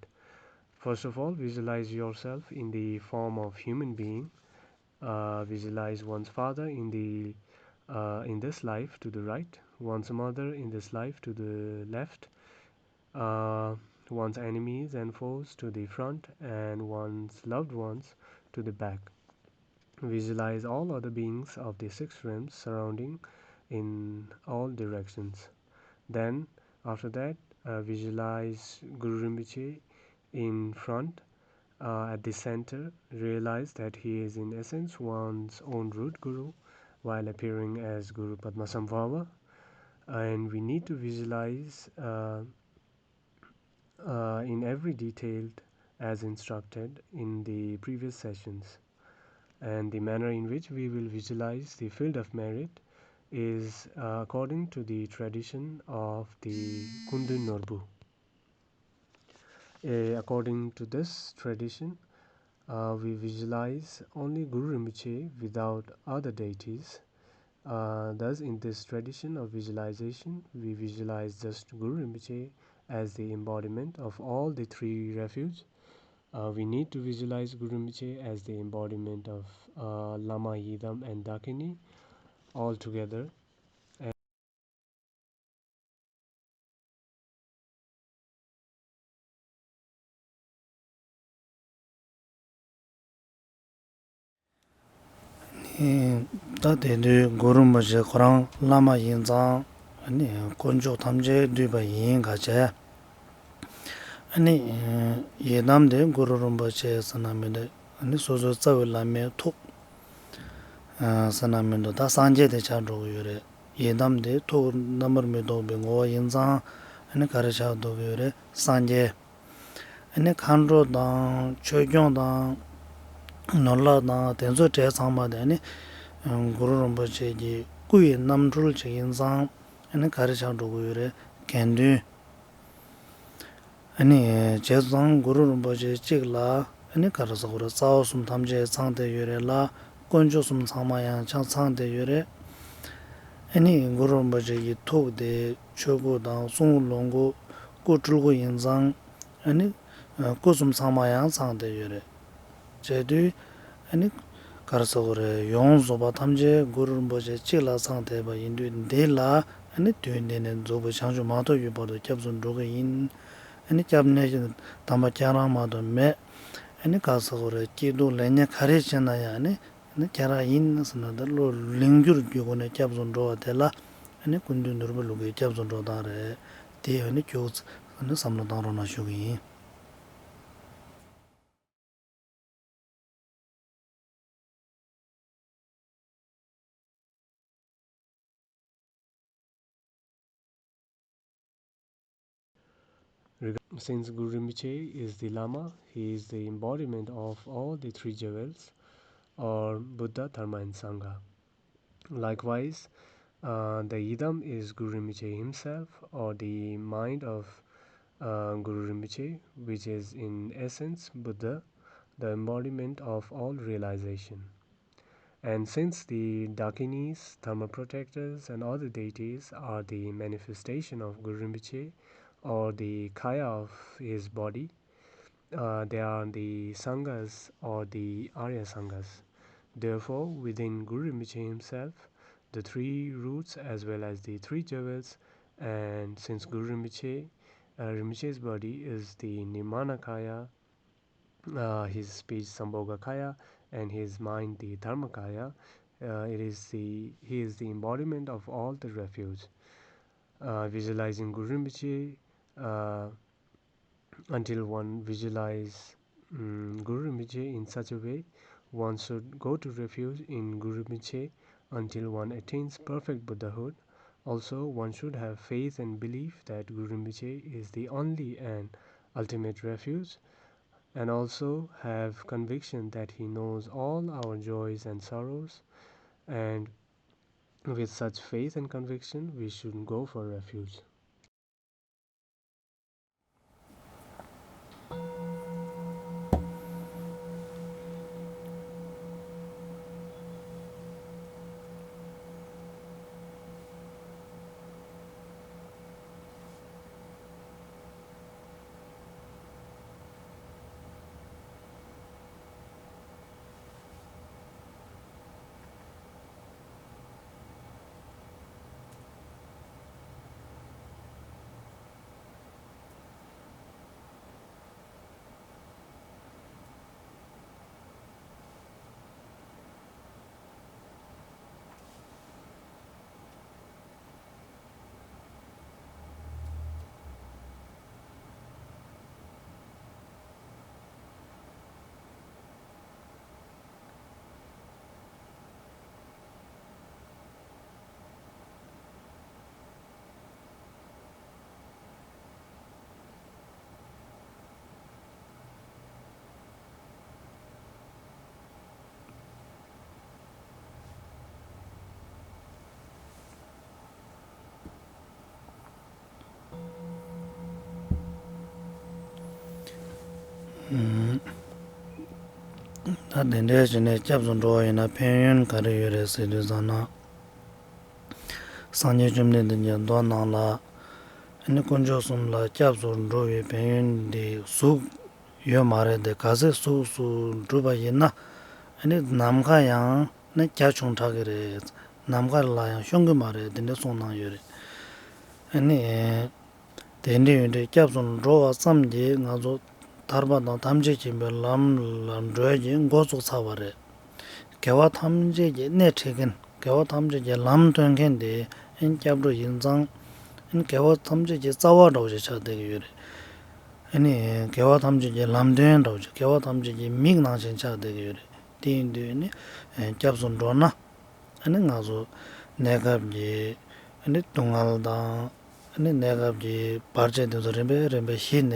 First of all, visualize yourself in the form of human being. Uh, visualize one's father in the, uh, in this life to the right, one's mother in this life to the left, uh, one's enemies and foes to the front, and one's loved ones to the back. Visualize all other beings of the six realms surrounding in all directions. Then, after that, uh, visualize Guru Rinpoche in front, uh, at the center. Realize that he is, in essence, one's own root guru while appearing as Guru Padmasambhava. And we need to visualize, uh, uh, in every detail as instructed in the previous sessions. And the manner in which we will visualize the field of merit is, uh, according to the tradition of the Kundun Norbu. Uh, according to this tradition, uh, we visualize only Guru Rinpoche without other deities. Uh, thus, in this tradition of visualization, we visualize just Guru Rinpoche as the embodiment of all the three refuge. Uh, we need to visualize Guru Rinpoche as the embodiment of, uh, Lama Yidam and Dakini all together. ནི། ད་ ད་དེ་དུས་གུ་རུ་རིན་པོ་ཆེ་ཁོ་རང་བླ་མ་ཡིན་ཙང་། ཨ་ནི་དཀོན་མཆོག་ཐམས་ཅད་འདུས་པ་ཡིན་ག་བྱས། ཨ་ནི་ཡི་དམ་དེ་གུ་རུ་རིན་པོ་ཆེ་ཟེར་ན་མི་འདུག་ཨ་ནི་སོ་སོའི་རྩ་བའི་བླ་མའི་ཐུགས་ཟེར་ན་མི་འདུག་ད་སངས་རྒྱས་དེ་ཆགས་འགྲོ་གི་ཡོད་རེད། ཡི་དམ་དེ་ཐུགས་རྣམ་པར་མི་རྟོག་པའི་ངོ་བོ་ཡིན་ཙང་། ཨ་ནི་ག་རེ་ཆགས་འགྲོ་གི་ཡོད་རེད། སངས་རྒྱས། ཨ་ནི་མཁའ་འགྲོ་དང་ཆོས་སྐྱོང་དང་ནོར་ལྷ་དང་དེ་ཚོའི་གྲས་ཚང་མ་དེ་ཨ་ནི་གུ་རུ་རིན་པོ་ཆེ་གི་སྐུ་ཡི་རྣམ་འཕྲུལ་ཅིག་ཡིན་ཙང་། ཨ་ནི་ག་རེ་ཆགས་འགྲོ་གི་ཡོད་རེད། དགེ་འདུན། ཨ་ནི་བྱས་ཙང་གུ་རུ་རིན་པོ་ཆེ་གཅིག་ལ་ཨ་ནི་ག་རེ་ཟེར་དགོས་རེད། རྩ་བ་གསུམ་ཐམས་ཅད་ཚང་བསྡད་ཡོད་རེད་ལ། དཀོན་མཆོག་གསུམ་ཚང་མ་ཡང་ཆ་ཚང་བསྡད་ཡོད་རེད། ཨ་ནི་གུ་རུ་རིན་པོ་ཆེ་གི་ཐུགས་དེ་ཆོས་སྐུ་དང་གསུང་ལོངས་སྐུ། སྐུ་སྤྲུལ་སྐུ་ཡིན་ཙང་། ཨ་ནི་སྐུ་གསུམ་ཚང་མ་ཡང་ཚང་བསྡད་ཡོད་རེད། བྱས་དུས་ཨ་ནི་ག་རེ་ཟེར་དགོས་རེད། ཡོངས་རྫོགས་པ་ཐམས་ཅད་གུ་རུ་རིན་པོ་ཆེ་གཅིག་ལ་ཚང་བསྡད་པ་ཡིན་དུས། འདི་ལ་ཨ་ནི་དུས་འདི་ནས་རྫོགས་པའི་བྱང་ཆུབ་མ་ཐོབ་ཀྱི་བར་དུ་སྐྱབས་སུ་འགྲོ་གི་ཡིན། ཨ་ནི་སྐྱབས་གནས་དམ་པ་ཁྱེད་རང་མ་གཏོགས་མེད། ཨ་ནི་ག་རེ་ཟེར་དགོས་རེད། སྐྱིད་སྡུག་ལེགས་ཉེས་ག་རེ་བྱས་ན་ཡང་ཨ་ནི། ཨ་ནི་ཁྱེད་རང་ཡིན་ཟེར་ན། ད་བློ་ལིང་སྐྱུར་གྱི་སྒོ་ནས་སྐྱབས་སུ་འགྲོ་བ་དེ་ལ། ཨ་ནི་ཀུན་འདུས་ནོར་བུའི་ལུགས་ཀྱི་སྐྱབས་སུ་འགྲོ་སྟངས་རེད། དེ་ཨ་ནི་ཁྱོད་ཨ་ནི་བསམ་བློ་བཏང་རོགས་གནང་ཞུ་གི་ཡིན། Reg- Since Guru Rinpoche is the Lama, he is the embodiment of all the three jewels, or Buddha, Dharma, and Sangha. Likewise, uh, the Yidam is Guru Rinpoche himself, or the mind of uh, Guru Rinpoche, which is in essence Buddha, the embodiment of all realization. And since the Dakinis, Dharma protectors, and other deities are the manifestation of Guru Rinpoche, or the kaya of his body, uh, they are the Sanghas or the Arya Sanghas. Therefore, within Guru Rinpoche himself, the three roots as well as the three jewels, and since Guru Rinpoche, uh, Rinpoche's body is the Nirmana Kaya, uh, his speech Sambhoga Kaya, and his mind the Dharma Kaya, uh, it is the, he is the embodiment of all the refuge. Uh, visualizing Guru Rinpoche, uh, until one visualize mm, Guru Rinpoche in such a way, one should go to refuge in Guru Rinpoche until one attains perfect Buddhahood. Also, one should have faith and belief that Guru Rinpoche is the only and ultimate refuge, and also have conviction that he knows all our joys and sorrows, and with such faith and conviction, we should go for refuge. ད་དེ་འདྲའི་བྱས་ནས་སྐྱབས་སུ་འགྲོ་བ་ཡིན་ན་ཕན་ཡོན་ག་རེ་ཡོད་རེད་ཟེར་དུས་ཙམ་ན། སངས་རྒྱས་བཅོམ་ལྡན་འདས་ཀྱི་མདོ་ནང་ལ། ཨ་ནི་དཀོན་མཆོག་གསུམ་ལ་སྐྱབས་སུ་འགྲོ་བའི་ཕན་ཡོན་འདི་གཟུགས་ཡོད་མ་རེད་དེ། གལ་སྲིད་གཟུགས་སུ་གྲུབ་པ་ཡིན་ན། ཨ་ནི་ནམ་མཁའ་ཡང་ནི་རྒྱ་ཆུང་དྲགས་ཀྱི་རེད། ནམ་མཁའ་ལ་ཡང་ཤོང་གི་མ་རེད། དེ་འདྲ་གསུངས་གནང་ཡོད་རེད། ཨ་ནི། དེ་འདྲ་ཡོད་དུས་སྐྱབས་སུ་འགྲོ་བ་ཙམ་གྱིས་ང་ཚོ་ཐར་པ་དང་ཐམས་ཅད་མཁྱེན་པའི་ལམ་ལ་འགྲོ་ཡག་གི་འགོ་བཙུགས་ཚར་བ་རེད། དགེ་བ་ཐམས་ཅད་ཀྱི་སྣེ་ཁྲིད་མཁན། དགེ་བ་ཐམས་ཅད་ཀྱི་ལམ་སྟོན་མཁན་དེ་ཨ་ནི་སྐྱབས་འགྲོ་ཡིན་ཙང་། ཨ་ནི་དགེ་བ་ཐམས་ཅད་ཀྱི་རྩ་བ་འདྲ་བོ་ཞིག་ཆགས་བསྡད་ཀྱི་ཡོད་རེད། ཨ་ནི་དགེ་བ་ཐམས་ཅད་ཀྱི་ལམ་སྟོན་འདྲ་བོ་ཞིག་དགེ་བ་ཐམས་ཅད་ཀྱི་མིག་ནང་བཞིན་ཆགས་བསྡད་ཀྱི་ཡོད་རེད། དེ་ཡིན་དུས་ཨ་ནི་སྐྱབས་སུ་འགྲོ་ན། ཨ་ནི་ང་ཚོ་གནས་སྐབས་ཀྱི་ཨ་ནི་སྡུག་བསྔལ་དང་། ཨ་ནི་གནས་སྐབས་ཀྱི་བར་ཆད་དེ་ཚོ་རིམ་པས་རིམ་པས་ཞི་ནས།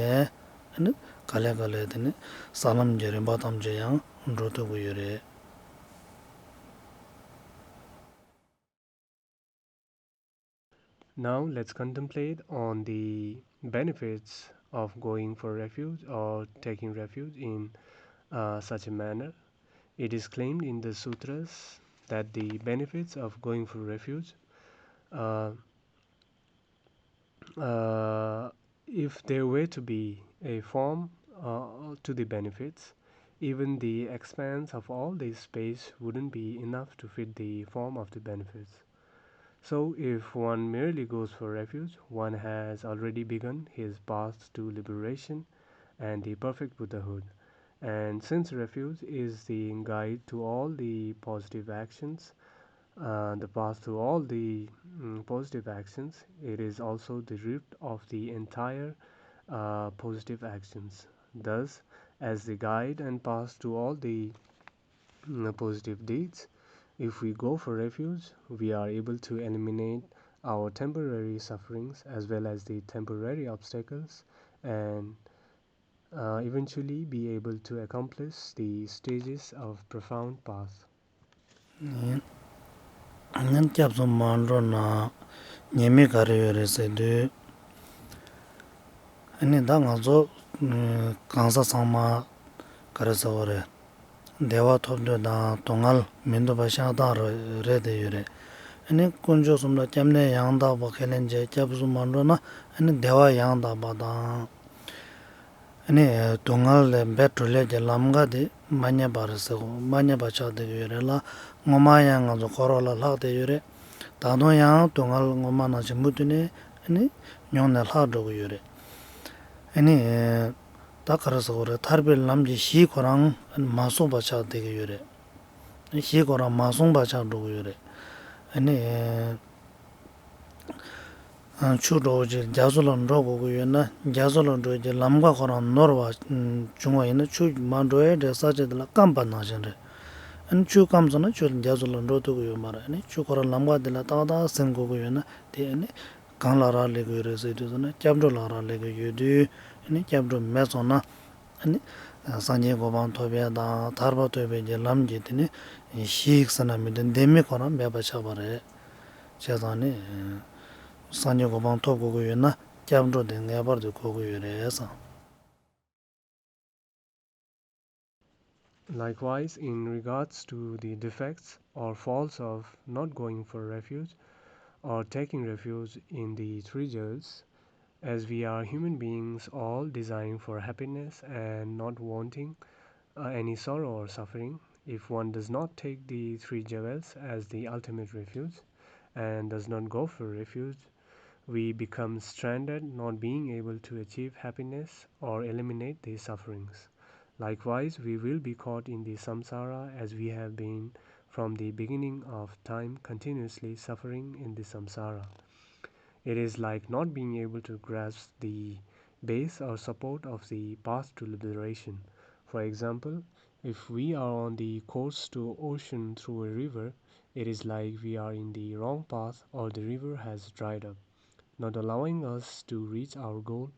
ཨ་ནི་ག་ལེ་ག་ལེ་དེ་ནི་ས་ལམ་གྱི་རིམ་པ་ཐམས་ཅད་ཡང་འགྲོ་ཐུབ་ཀྱི་ཡོད་རེད། Now let's contemplate on the benefits of going for refuge or taking refuge in uh, such a manner. It is claimed in the sutras that the benefits of going for refuge uh, uh, if there were to be a form uh, to the benefits, even the expanse of all this space wouldn't be enough to fit the form of the benefits. So, if one merely goes for refuge, one has already begun his path to liberation and the perfect Buddhahood. And since refuge is the guide to all the positive actions, uh, the path to all the mm, positive actions, it is also the root of the entire uh, positive actions. Thus, as the guide and path to all the mm, positive deeds, if we go for refuge, we are able to eliminate our temporary sufferings as well as the temporary obstacles and uh, eventually be able to accomplish the stages of profound path. ནི་སྐྱབས་སུ་མ་འགྲོ་ན་ཉེས་དམིགས་ག་རེ་ཡོད་རེད་ཟེར་དུས། ཨ་ནི་ད་ང་ཚོ་གང་ཟག་ཚང་མ་ག་རེ་ཟེར་བ་རེད། བདེ་བ་ཐོབ་འདོད་དང་སྡུག་བསྔལ་མི་འདོད་པ་ཤ་སྟག་རེད་རེད་དེ་ཡོད་རེད། ཨ་ནི་དཀོན་མཆོག་གསུམ་ལ་སྐྱབས་གནས་ཡང་དག་པ་ཁས་ལེན་བྱས་སྐྱབས་སུ་མ་འགྲོ་ན། ཨ་ནི་བདེ་བ་ཡང་དག་པ་དང་། ཨ་ནི་སྡུག་བསྔལ་ལས་འབད་གྲོལ་ཡས་ཀྱི་ལམ་ཁ་དེ་མ་རྙེད་པ་རེད་ཟེར། མ་རྙེད་པ་ཆགས་བསྡད་ཀྱི་ཡོད་རེད་ལ། སྔོན་མ་ཡང་ང་ཚོ་འཁོར་བ་ལ་ལྷག་བསྡད་ཡོད་རེད། ད་དུང་ཡང་སྡུག་བསྔལ་སྔོན་མ་ནང་བཞིན་མུ་མཐུད་ནས་ཨ་ནི་མྱོང་ནས་ལྷག་འགྲོ་གི་ཡོད་རེད། ཨ་ནི་ད་ག་རེ་ཟེར་དགོས་རེད། ཐར་པའི་ལམ་གྱི་གཞི་ཁོ་རང་མ་སོང་བ་ཆགས་བསྡད་ཀྱི་ཡོད་རེད། གཞི་ཁོ་རང་མ་སོང་བ་ཆགས་འགྲོ་གི་ཡོད་རེད། ཨ་ནི་ཆུ་འདྲ་བོ་ཅིག་རྒྱ་མཚོ་ལ་འགྲོ་དགོས་ཀྱི་ཡོད་ན། རྒྱ་མཚོ་ལ་འགྲོ་རྒྱུའི་ལམ་ཁ་ཁོ་རང་ནོར་བ་བྱུང་བ་ཡིན་ན། ཆུ་མར་འགྲོ་ཡས་འདྲའི་ས་ཆ་དེ་ལ་སྐམ་པ་ནང་བཞིན་རེད། ཨ་ནི་ཆུ་སྐམ་སོང་ན་ཆུ་རྒྱ་མཚོ་ལ་འགྲོ་ཐུབ་ཀྱི་ཡོད་མ་རེད། ཨ་ནི་ཆུ་ཁོ་རང་ལམ་ཁ་དེ་ལ་ཏག་ཏག་ཟིན་དགོས་ཀྱི་ཡོད་ན། དེ་ཨ་ནི་གང་ལ་རག་ལས་དགོས་རེད་ཟེར་དུས་ཙམ་ན། སྐྱབས་འགྲོ་ལ་རག་ལས་ཀྱི་ཡོད་དུས། ཨ་ནི་སྐྱབས་འགྲོ་མེད་སོང་ན། ཨ་ནི་སངས་རྒྱས་གོ་འཕང་ཐོབ་ཡས་དང་ཐར་པ་ཐོབ་པའི་གི་ལམ་གྱི་དེ་ནི་གཞི་ཟེར་ན་མི་འདུག་ལྡེ་མིག་ཁོ་རང་མེད་པ་ཆགས་པ་རེད། བྱས་ཙང་ནི་སངས་རྒྱས་གོ་འཕང་ཐོབ་དགོས་ཀྱི་ཡོད་ན་སྐྱབས་འགྲོ་དེ་ངེས་པར་དུ་དགོས་ཀྱི་ཡོད་རེད་བསམ། Likewise, in regards to the defects or faults of not going for refuge or taking refuge in the three jewels, as we are human beings all desiring for happiness and not wanting uh, any sorrow or suffering, if one does not take the three jewels as the ultimate refuge and does not go for refuge, we become stranded, not being able to achieve happiness or eliminate the sufferings. Likewise, we will be caught in the samsara as we have been from the beginning of time, continuously suffering in the samsara. It is like not being able to grasp the base or support of the path to liberation. For example, if we are on the course to ocean through a river, it is like we are in the wrong path or the river has dried up, not allowing us to reach our goal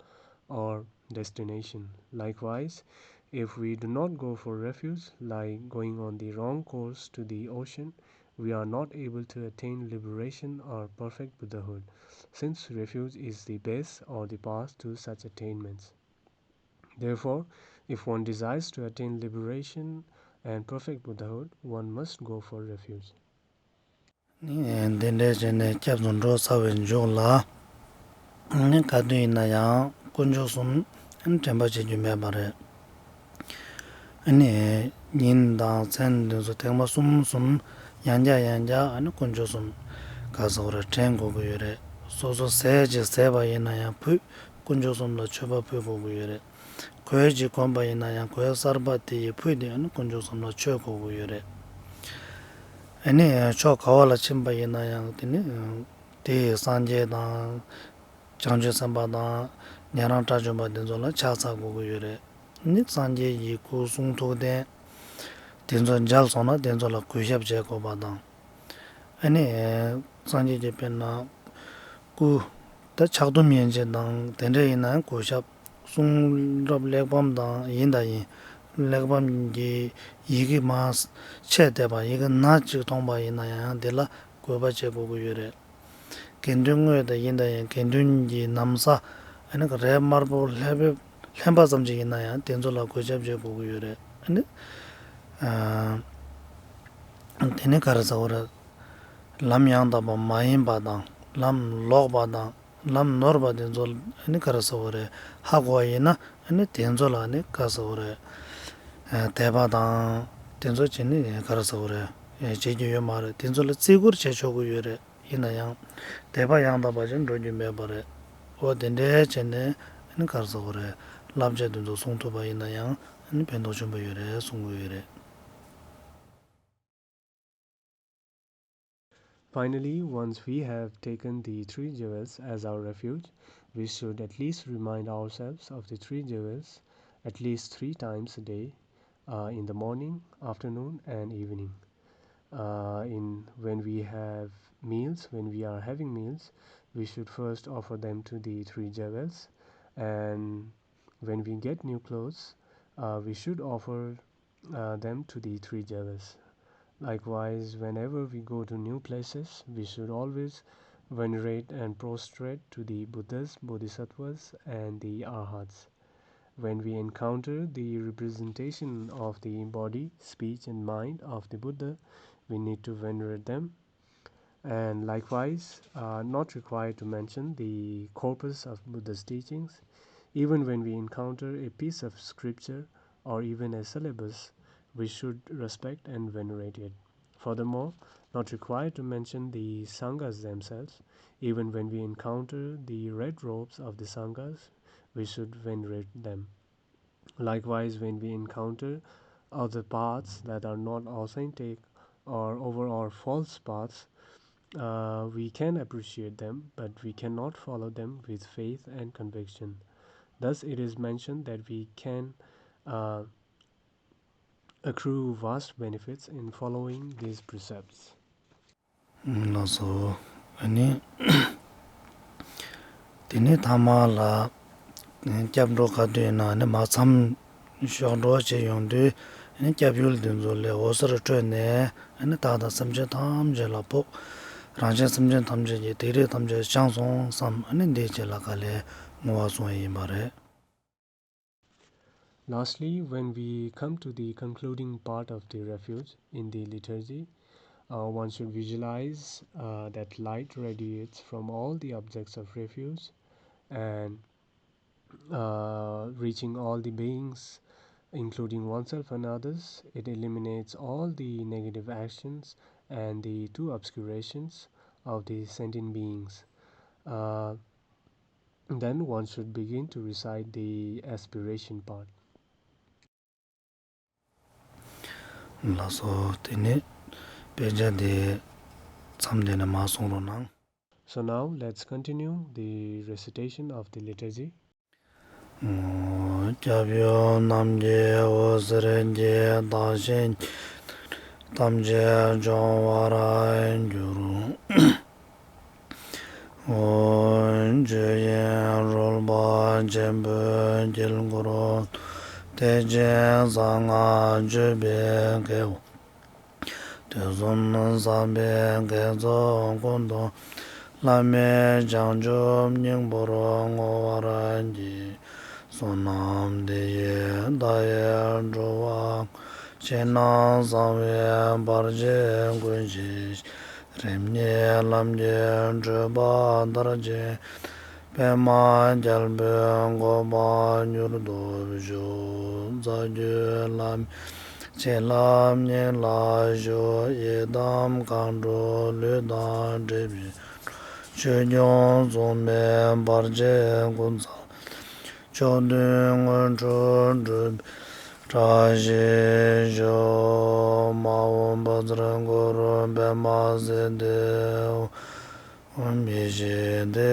or destination. Likewise, if we do not go for refuge, like going on the wrong course to the ocean, we are not able to attain liberation or perfect Buddhahood, since refuge is the base or the path to such attainments. Therefore, if one desires to attain liberation and perfect Buddhahood, one must go for refuge. ནི་འདི་འདྲའི་བྱས་ནས་སྐྱབས་སུ་འགྲོ་ཚར་བའི་མཇུག་ལ། ནི་ག་དུས་ཡིན་ན་ཡང་དཀོན་མཆོག་གསུམ་དྲན་པ་བྱེད་རྒྱུ་མེད་པ་རེད། ཨ་ནི་ཉིན་དང་མཚན་འདི་ཚོ་ཐེངས་མ་གསུམ་གསུམ་ཡང་བསྐྱར་ཡང་བསྐྱར་ཨ་ནི་དཀོན་མཆོག་གསུམ་ག་ཟེར་དགོས་རེད། དྲན་དགོས་ཀྱི་ཡོད་རེད། སོ་སོ་ཟས་ཅིག་ཟས་པ་ཡིན་ན་ཡང་ཕུད་དཀོན་མཆོག་གསུམ་ལ་མཆོད་པ་ཕུལ་དགོས་ཀྱི་ཡོད་རེད། གོས་ཅིག་གོན་པ་ཡིན་ན་ཡང་གོས་གསར་པ་དེ་ཡི་ཕུད་དེ་ཨ་ནི་དཀོན་མཆོག་གསུམ་ལ་མཆོད་དགོས་ཀྱི་ཡོད་རེད། ཨ་ནི་ཕྱོགས་ག་བ་ལ་ཕྱིན་པ་ཡིན་ན་ཡང་དེ་ནི་དེ་ཡི་སངས་རྒྱས་དང་། བྱང་ཆུབ་སེམས་དཔའ་དང་། ཉན་རང་དགྲ་བཅོམ་པ་དེ་ཚོ་ལ་ཕྱག་འཚལ་དགོས་ཀྱི་ཡོད་རེད། ནི་སངས་རྒྱས་ཀྱི་སྐུ་གསུང་ཐུགས་རྟེན་དེ་ཚོ་མཇལ་སོང་ན་དེ་ཚོ་ལ་གུས་ཞབས་བྱེད་དགོས་པ་དང་། ཨ་ནི་སངས་རྒྱས་ཀྱི་དཔེར་ན་སྐུ་ད་ཕྱག་སྟོང་སྨྱོན་བྱེད་དང་དེ་འདྲ་ཡིན་ན་གུས་ཞབས། གསུང་རབ་གླེགས་བམ་དང་ཡིན་དང་ཡིན། གླེགས་བམ་གྱི་ཡི་གེ་མར་ཆད་བསྡད་པ་ཡི་གེ་ནག་ཅིག་མཐོང་པ་ཡིན་ན་ཡང་དེ་ལ་གུས་པ་བྱེད་དགོས་ཀྱི་ཡོད་རེད། དགེ་འདུན་དངོས་དེ་ཡིན་ད་ཡང་དགེ་འདུན་གྱི་ན་བཟའ་ཨ་ནི་རས་དམར་པོ་ལྷན་པ་ལྷན་པ་ཙམ་ཅིག་ཡིན་ན་ཡང་དེ་ཚོ་ལ་གུས་ཞབས་བྱེད་དགོས་ཀྱི་ཡོད་རེད། ཨ་ནི་ཨ་དེ་ནི་ག་རེ་ཟེར་དགོས་རེད། ལམ་ཡང་དག་པ་མ་ཡིན་པ་དང་ལམ་ལོག་པ་དང་ལམ་ནོར་བ་དེ་ཚོ་ཨ་ནི་ག་རེ་ཟེར་དགོས་རེད། ཧ་གོ་བ་ཡིན་ན་ཨ་ནི་དེ་ཚོ་ལ་ཨ་ནི་ག་རེ་ཟེར་དགོས་རེད། ཨ་དད་པ་དང་དེ་ཚོ་བྱས་ནི་ག་རེ་ཟེར་དགོས་རེད། བྱེད་རྒྱུ་ཡོད་མ་རེད། དེ་ཚོ་ལ་བརྩི་བཀུར་བྱེད་ཆོག་གི་ཡོད་རེད། ཡིན་ན་ཡང་དད་པ་ཡང་དག་པ་ཅིག་འགྲོ་རྒྱུ་མེད་པ་རེད། འོ་དེ་འདྲའི་བྱས་ནས་ཨ་ནི་ག་རེ་ཟེར་དགོས་རེད། བསླབ་བྱ་དེ་ཚོ་སྲུང་ཐུབ་པ་ཡིན་ན་ཡང་ཨ་ནི་ཕན་ཐོགས་ཆེན་པོ་ཡོད་རེད་གསུང་གི་ཡོད་རེད། Finally, once we have taken the three jewels as our refuge, we should at least remind ourselves of the three jewels at least three times a day, uh, in the morning, afternoon, and evening. Uh, in when we have meals, when we are having meals, we should first offer them to the three jewels, and when we get new clothes, uh, we should offer uh, them to the three jewels. Likewise, whenever we go to new places, we should always venerate and prostrate to the Buddhas, Bodhisattvas, and the Arhats. When we encounter the representation of the body, speech, and mind of the Buddha, we need to venerate them. And likewise, are not required to mention the corpus of Buddha's teachings. Even when we encounter a piece of scripture or even a syllabus, we should respect and venerate it. Furthermore, not required to mention the Sanghas themselves. Even when we encounter the red robes of the Sanghas, we should venerate them. Likewise, when we encounter other paths that are not authentic or overall false paths, uh, we can appreciate them, but we cannot follow them with faith and conviction. Thus, it is mentioned that we can uh, accrue vast benefits in following these precepts. ལགས་སོ། ཨ་ནི། དེ་ནས་ཐ་མ་ལ། སྐྱབས་འགྲོ་ག་དུས་ཡིན་ན་ཨ་ནི་མར་མཚམས་ཞོག་འགྲོ་བྱེད་ཡོང་དུས་ཨ་ནི་སྐྱབས་ཡུལ་དེ་ཚོ་ལས་འོད་ཟེར་འཕྲོས་ནས་ཨ་ནི་བདག་དང་སེམས་ཅན་ཐམས་ཅད་ལ་ཕོག་རང་གཞན་སེམས་ཅན་ཐམས་ཅད་ཀྱི་སྡིག་སྒྲིབ་ཐམས་ཅད་བྱང་སོང་བསམ་ཨ་ནི་འདིའི་རྗེས་ལ་ག་ལས་བསྔོ་བ་སོང་བ་ཡིན་པ་རེད། Lastly, when we come to the concluding part of the refuge in the liturgy, uh, one should visualize uh, that light radiates from all the objects of refuge and uh, reaching all the beings, including oneself and others. It eliminates all the negative actions and the two obscurations of the sentient beings. Uh, Then one should begin to recite the aspiration part. ལགས་སོ། དེ་ནས་དཔེ་ཆ་དེ་མཚམས་འདི་ནས་མར་གསུང་རོགས་གནང་། So now let's continue the recitation of the liturgy. སྐྱབས་ཡུལ་རྣམས་ཀྱི་འོད་ཟེར་གྱིས། བདག་གཞན་ཐམས་ཅད་སྐྱོང་བར་འགྱུར། ཆོས་དབྱིངས་རོལ་པ་ཆེན་པོའི་དཀྱིལ་འཁོར། ཐེག་ཆེན་གསང་སྔགས་སྤྱོད་པའི་དགེ་བ། དུས་གསུམ་བསགས་པའི་དགེ་ཚོགས་ཀུན་ཏུ། བླ་མེད་བྱང་ཆུབ་སྙིང་པོར་བསྔོ་བར་བགྱི། བསོད་ནམས་འདི་ཡིས་བདག་ཡི་འགྲོ་བ། ཕྱི་ནང་གསང་བའི་བར་ཆད་ཀུན་ཞི། རིམ་གཉིས་ལམ་གྱི་བགྲོད་པ་མཐར་ཕྱིན། པདྨ་རྒྱལ་པོའི་གོ་འཕང་མྱུར་ཐོབ་ཤོག་རྩ་བརྒྱུད་བླ་མའི་བྱིན་རླབས་སྙིང་ལ་ཞུགས། ཡི་དམ་མཁའ་འགྲོ་ལུས་དང་འདྲེས་པའི་ཆོས་སྐྱོང་སྲུང་མའི་བར་ཆད་ཀུན་ཚང་། ཕྱོགས་དུས་དངོས་གྲུབ་སྒྲུབ་པའི་ བཀྲ་ཤིས་ཤོག་མ་འོངས་པ་ཚེ་འགོར་པདྨ་སིདྡྷི་འོང་། མི་ཤིགས་དེ་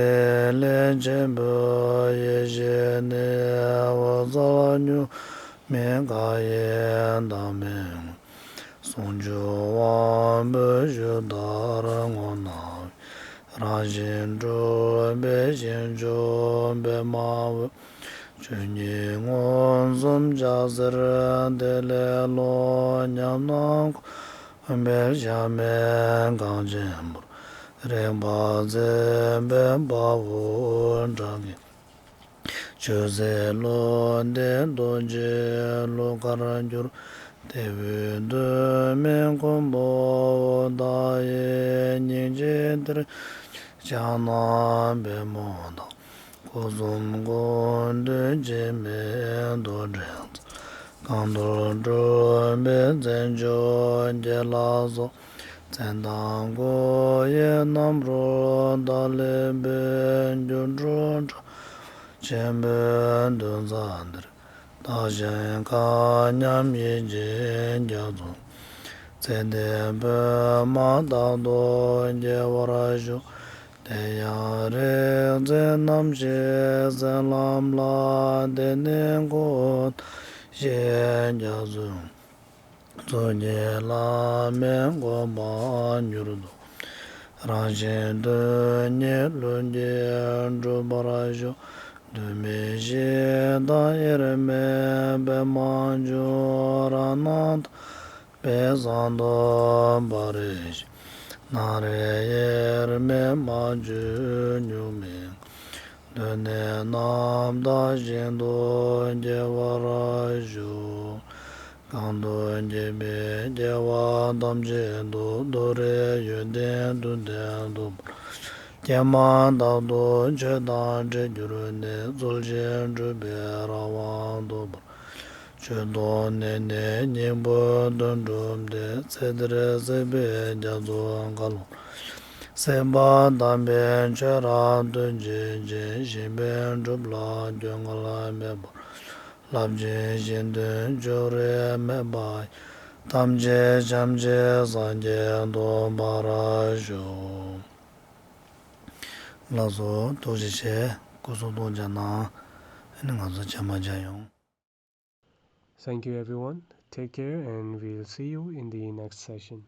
ལས་ཆེན་པོའི་ཡེ་ཤེས་ནི། འོད་གསལ་གཉུག་མའི་མཁའ་ཡི་མཐའ་མེད་ངོས། ཟུང་འཇུག་དབང་པོའི་ཤུགས་ལྟར་ངོ་ན་བས། རང་བཞིན་གྲུབ་པའི་ཞིང་མཆོག་པདྨ་འོད། ཆོས་ཉིད་མངོན་སུམ་འཆར་ཟེར་དེ་ལས་ཀློག། ཉམས་སྣང་འཁོར་བའི་གཤའ་མའི་གངས་ཆེན་པོར། རེག་པ་འཛིན་པའི་དཔའ་བོ་དགྲ་བགེགས། ཆོས་མཛད་བློ་ལྡན་རྡོ་རྗེ་གླུ་གར་སྒྱུར། དེ་བས་གདོད་མའི་མགོན་པོ་བདག་ཡི་སྙིང་རྗེ་གཏེར་ཕྱག་ན་པདྨོ་བདག། སྐུ་གསུམ་ཀུན་འདུས་འཆི་མེད་རྡོར་དྲིལ་མཛད། གང་འདུལ་སྤྲུལ་པའི་རྩལ་མཆོག་རྒྱལ་ལ་སོགས། མཚན་དང་སྐུ་ཡི་རྣམ་རོལ་བདག་ལེགས་པའི། སྒྱུ་འཕྲུལ་དྲྭ་བ་ཆེན་པོའི་འདུན་ས་འདིར། བདག་གཞན་མཁའ་མཉམ་ཡིད་ཀྱི་རྒྱ་མཚོ། ཚེ་འདས་པདྨ་རྟག་ཏུ་རྒྱས་པར་ཤོག་དེ་ཡང་རིག་འཛིན་རྣམ་བཞིའི་སེམས་ལམ་ལ། དེ་ནས་འཁོར་དང་བཅས་རྒྱ་མཚོའི། གཙུག་གི་བླ་མའི་དགོངས་པ་མྱུར་དུ། རང་བཞིན་དོན་གཉིས་ལྷུན་གྱིས་གྲུབ་པར་ཤོག་གདོད་མའི་གཞི་དང་དབྱེར་མེད་པདྨ་འབྱུང་། རང་སྣང་དག་པའི་ཟངས་མདོག་དཔལ་རིའི་ཞིང་། སྣང་རིག་དབྱེར་མེད་མ་བཅོས་གཉུག་མའི་ངང་། གདོད་ནས་རྣམ་དག་ཞིང་དུ་སྐྱེ་བར་ཤོག་གང་དུ་སྐྱེས་པའི་སྐྱེ་བ་ཐམས་ཅད་དུ། རྡོ་རིང་ཡོན་ཏན་མཐུ་ལྡན་ཐོབ་པར་ཤོག་ཀྱེ་མ་རྟག་ཏུ་ཆོས་དང་འཕྲད་གྱུར་ནས། རྩོལ་ཞིང་སྒྲུབ་པའི་རང་དབང་ཐོབ་པར་ཆོས་ཐོབ་ནས་ནི། སྙིང་པོའི་དོན་གྲུབ་སྟེ། ཚེ་འདིར་སྲིད་པའི་རྒྱ་མཚོ་འགག་ལོངས་རང་བཞིན། སྲིད་པ་དམ་པའི་ཆོས་རབ་ཏུ་འབྱིན་ཅིང་། ཞིང་ཕན་སྒྲུབ་ལ་སྐྱོ་ངལ་མེད་པར་ཤོག་བསླབ་བྱའི་གཞི་མཐུན་ཕྱོགས་རིས་མེད་པ་ཡི། ཐམས་ཅད་བྱམས་ཆེན་སངས་རྒྱས་ཐོབ་པར་ཤོག་ལགས་སོ། ཐུགས་རྗེ་ཆེ། སྐུ་གཟུགས་ཐུགས་ཅག་གནང་། ཨ་ནི་ང་ཚོ་རྗེས་མ་མཇལ་ཡོང་། Thank you, everyone. Take care, and we'll see you in the next session.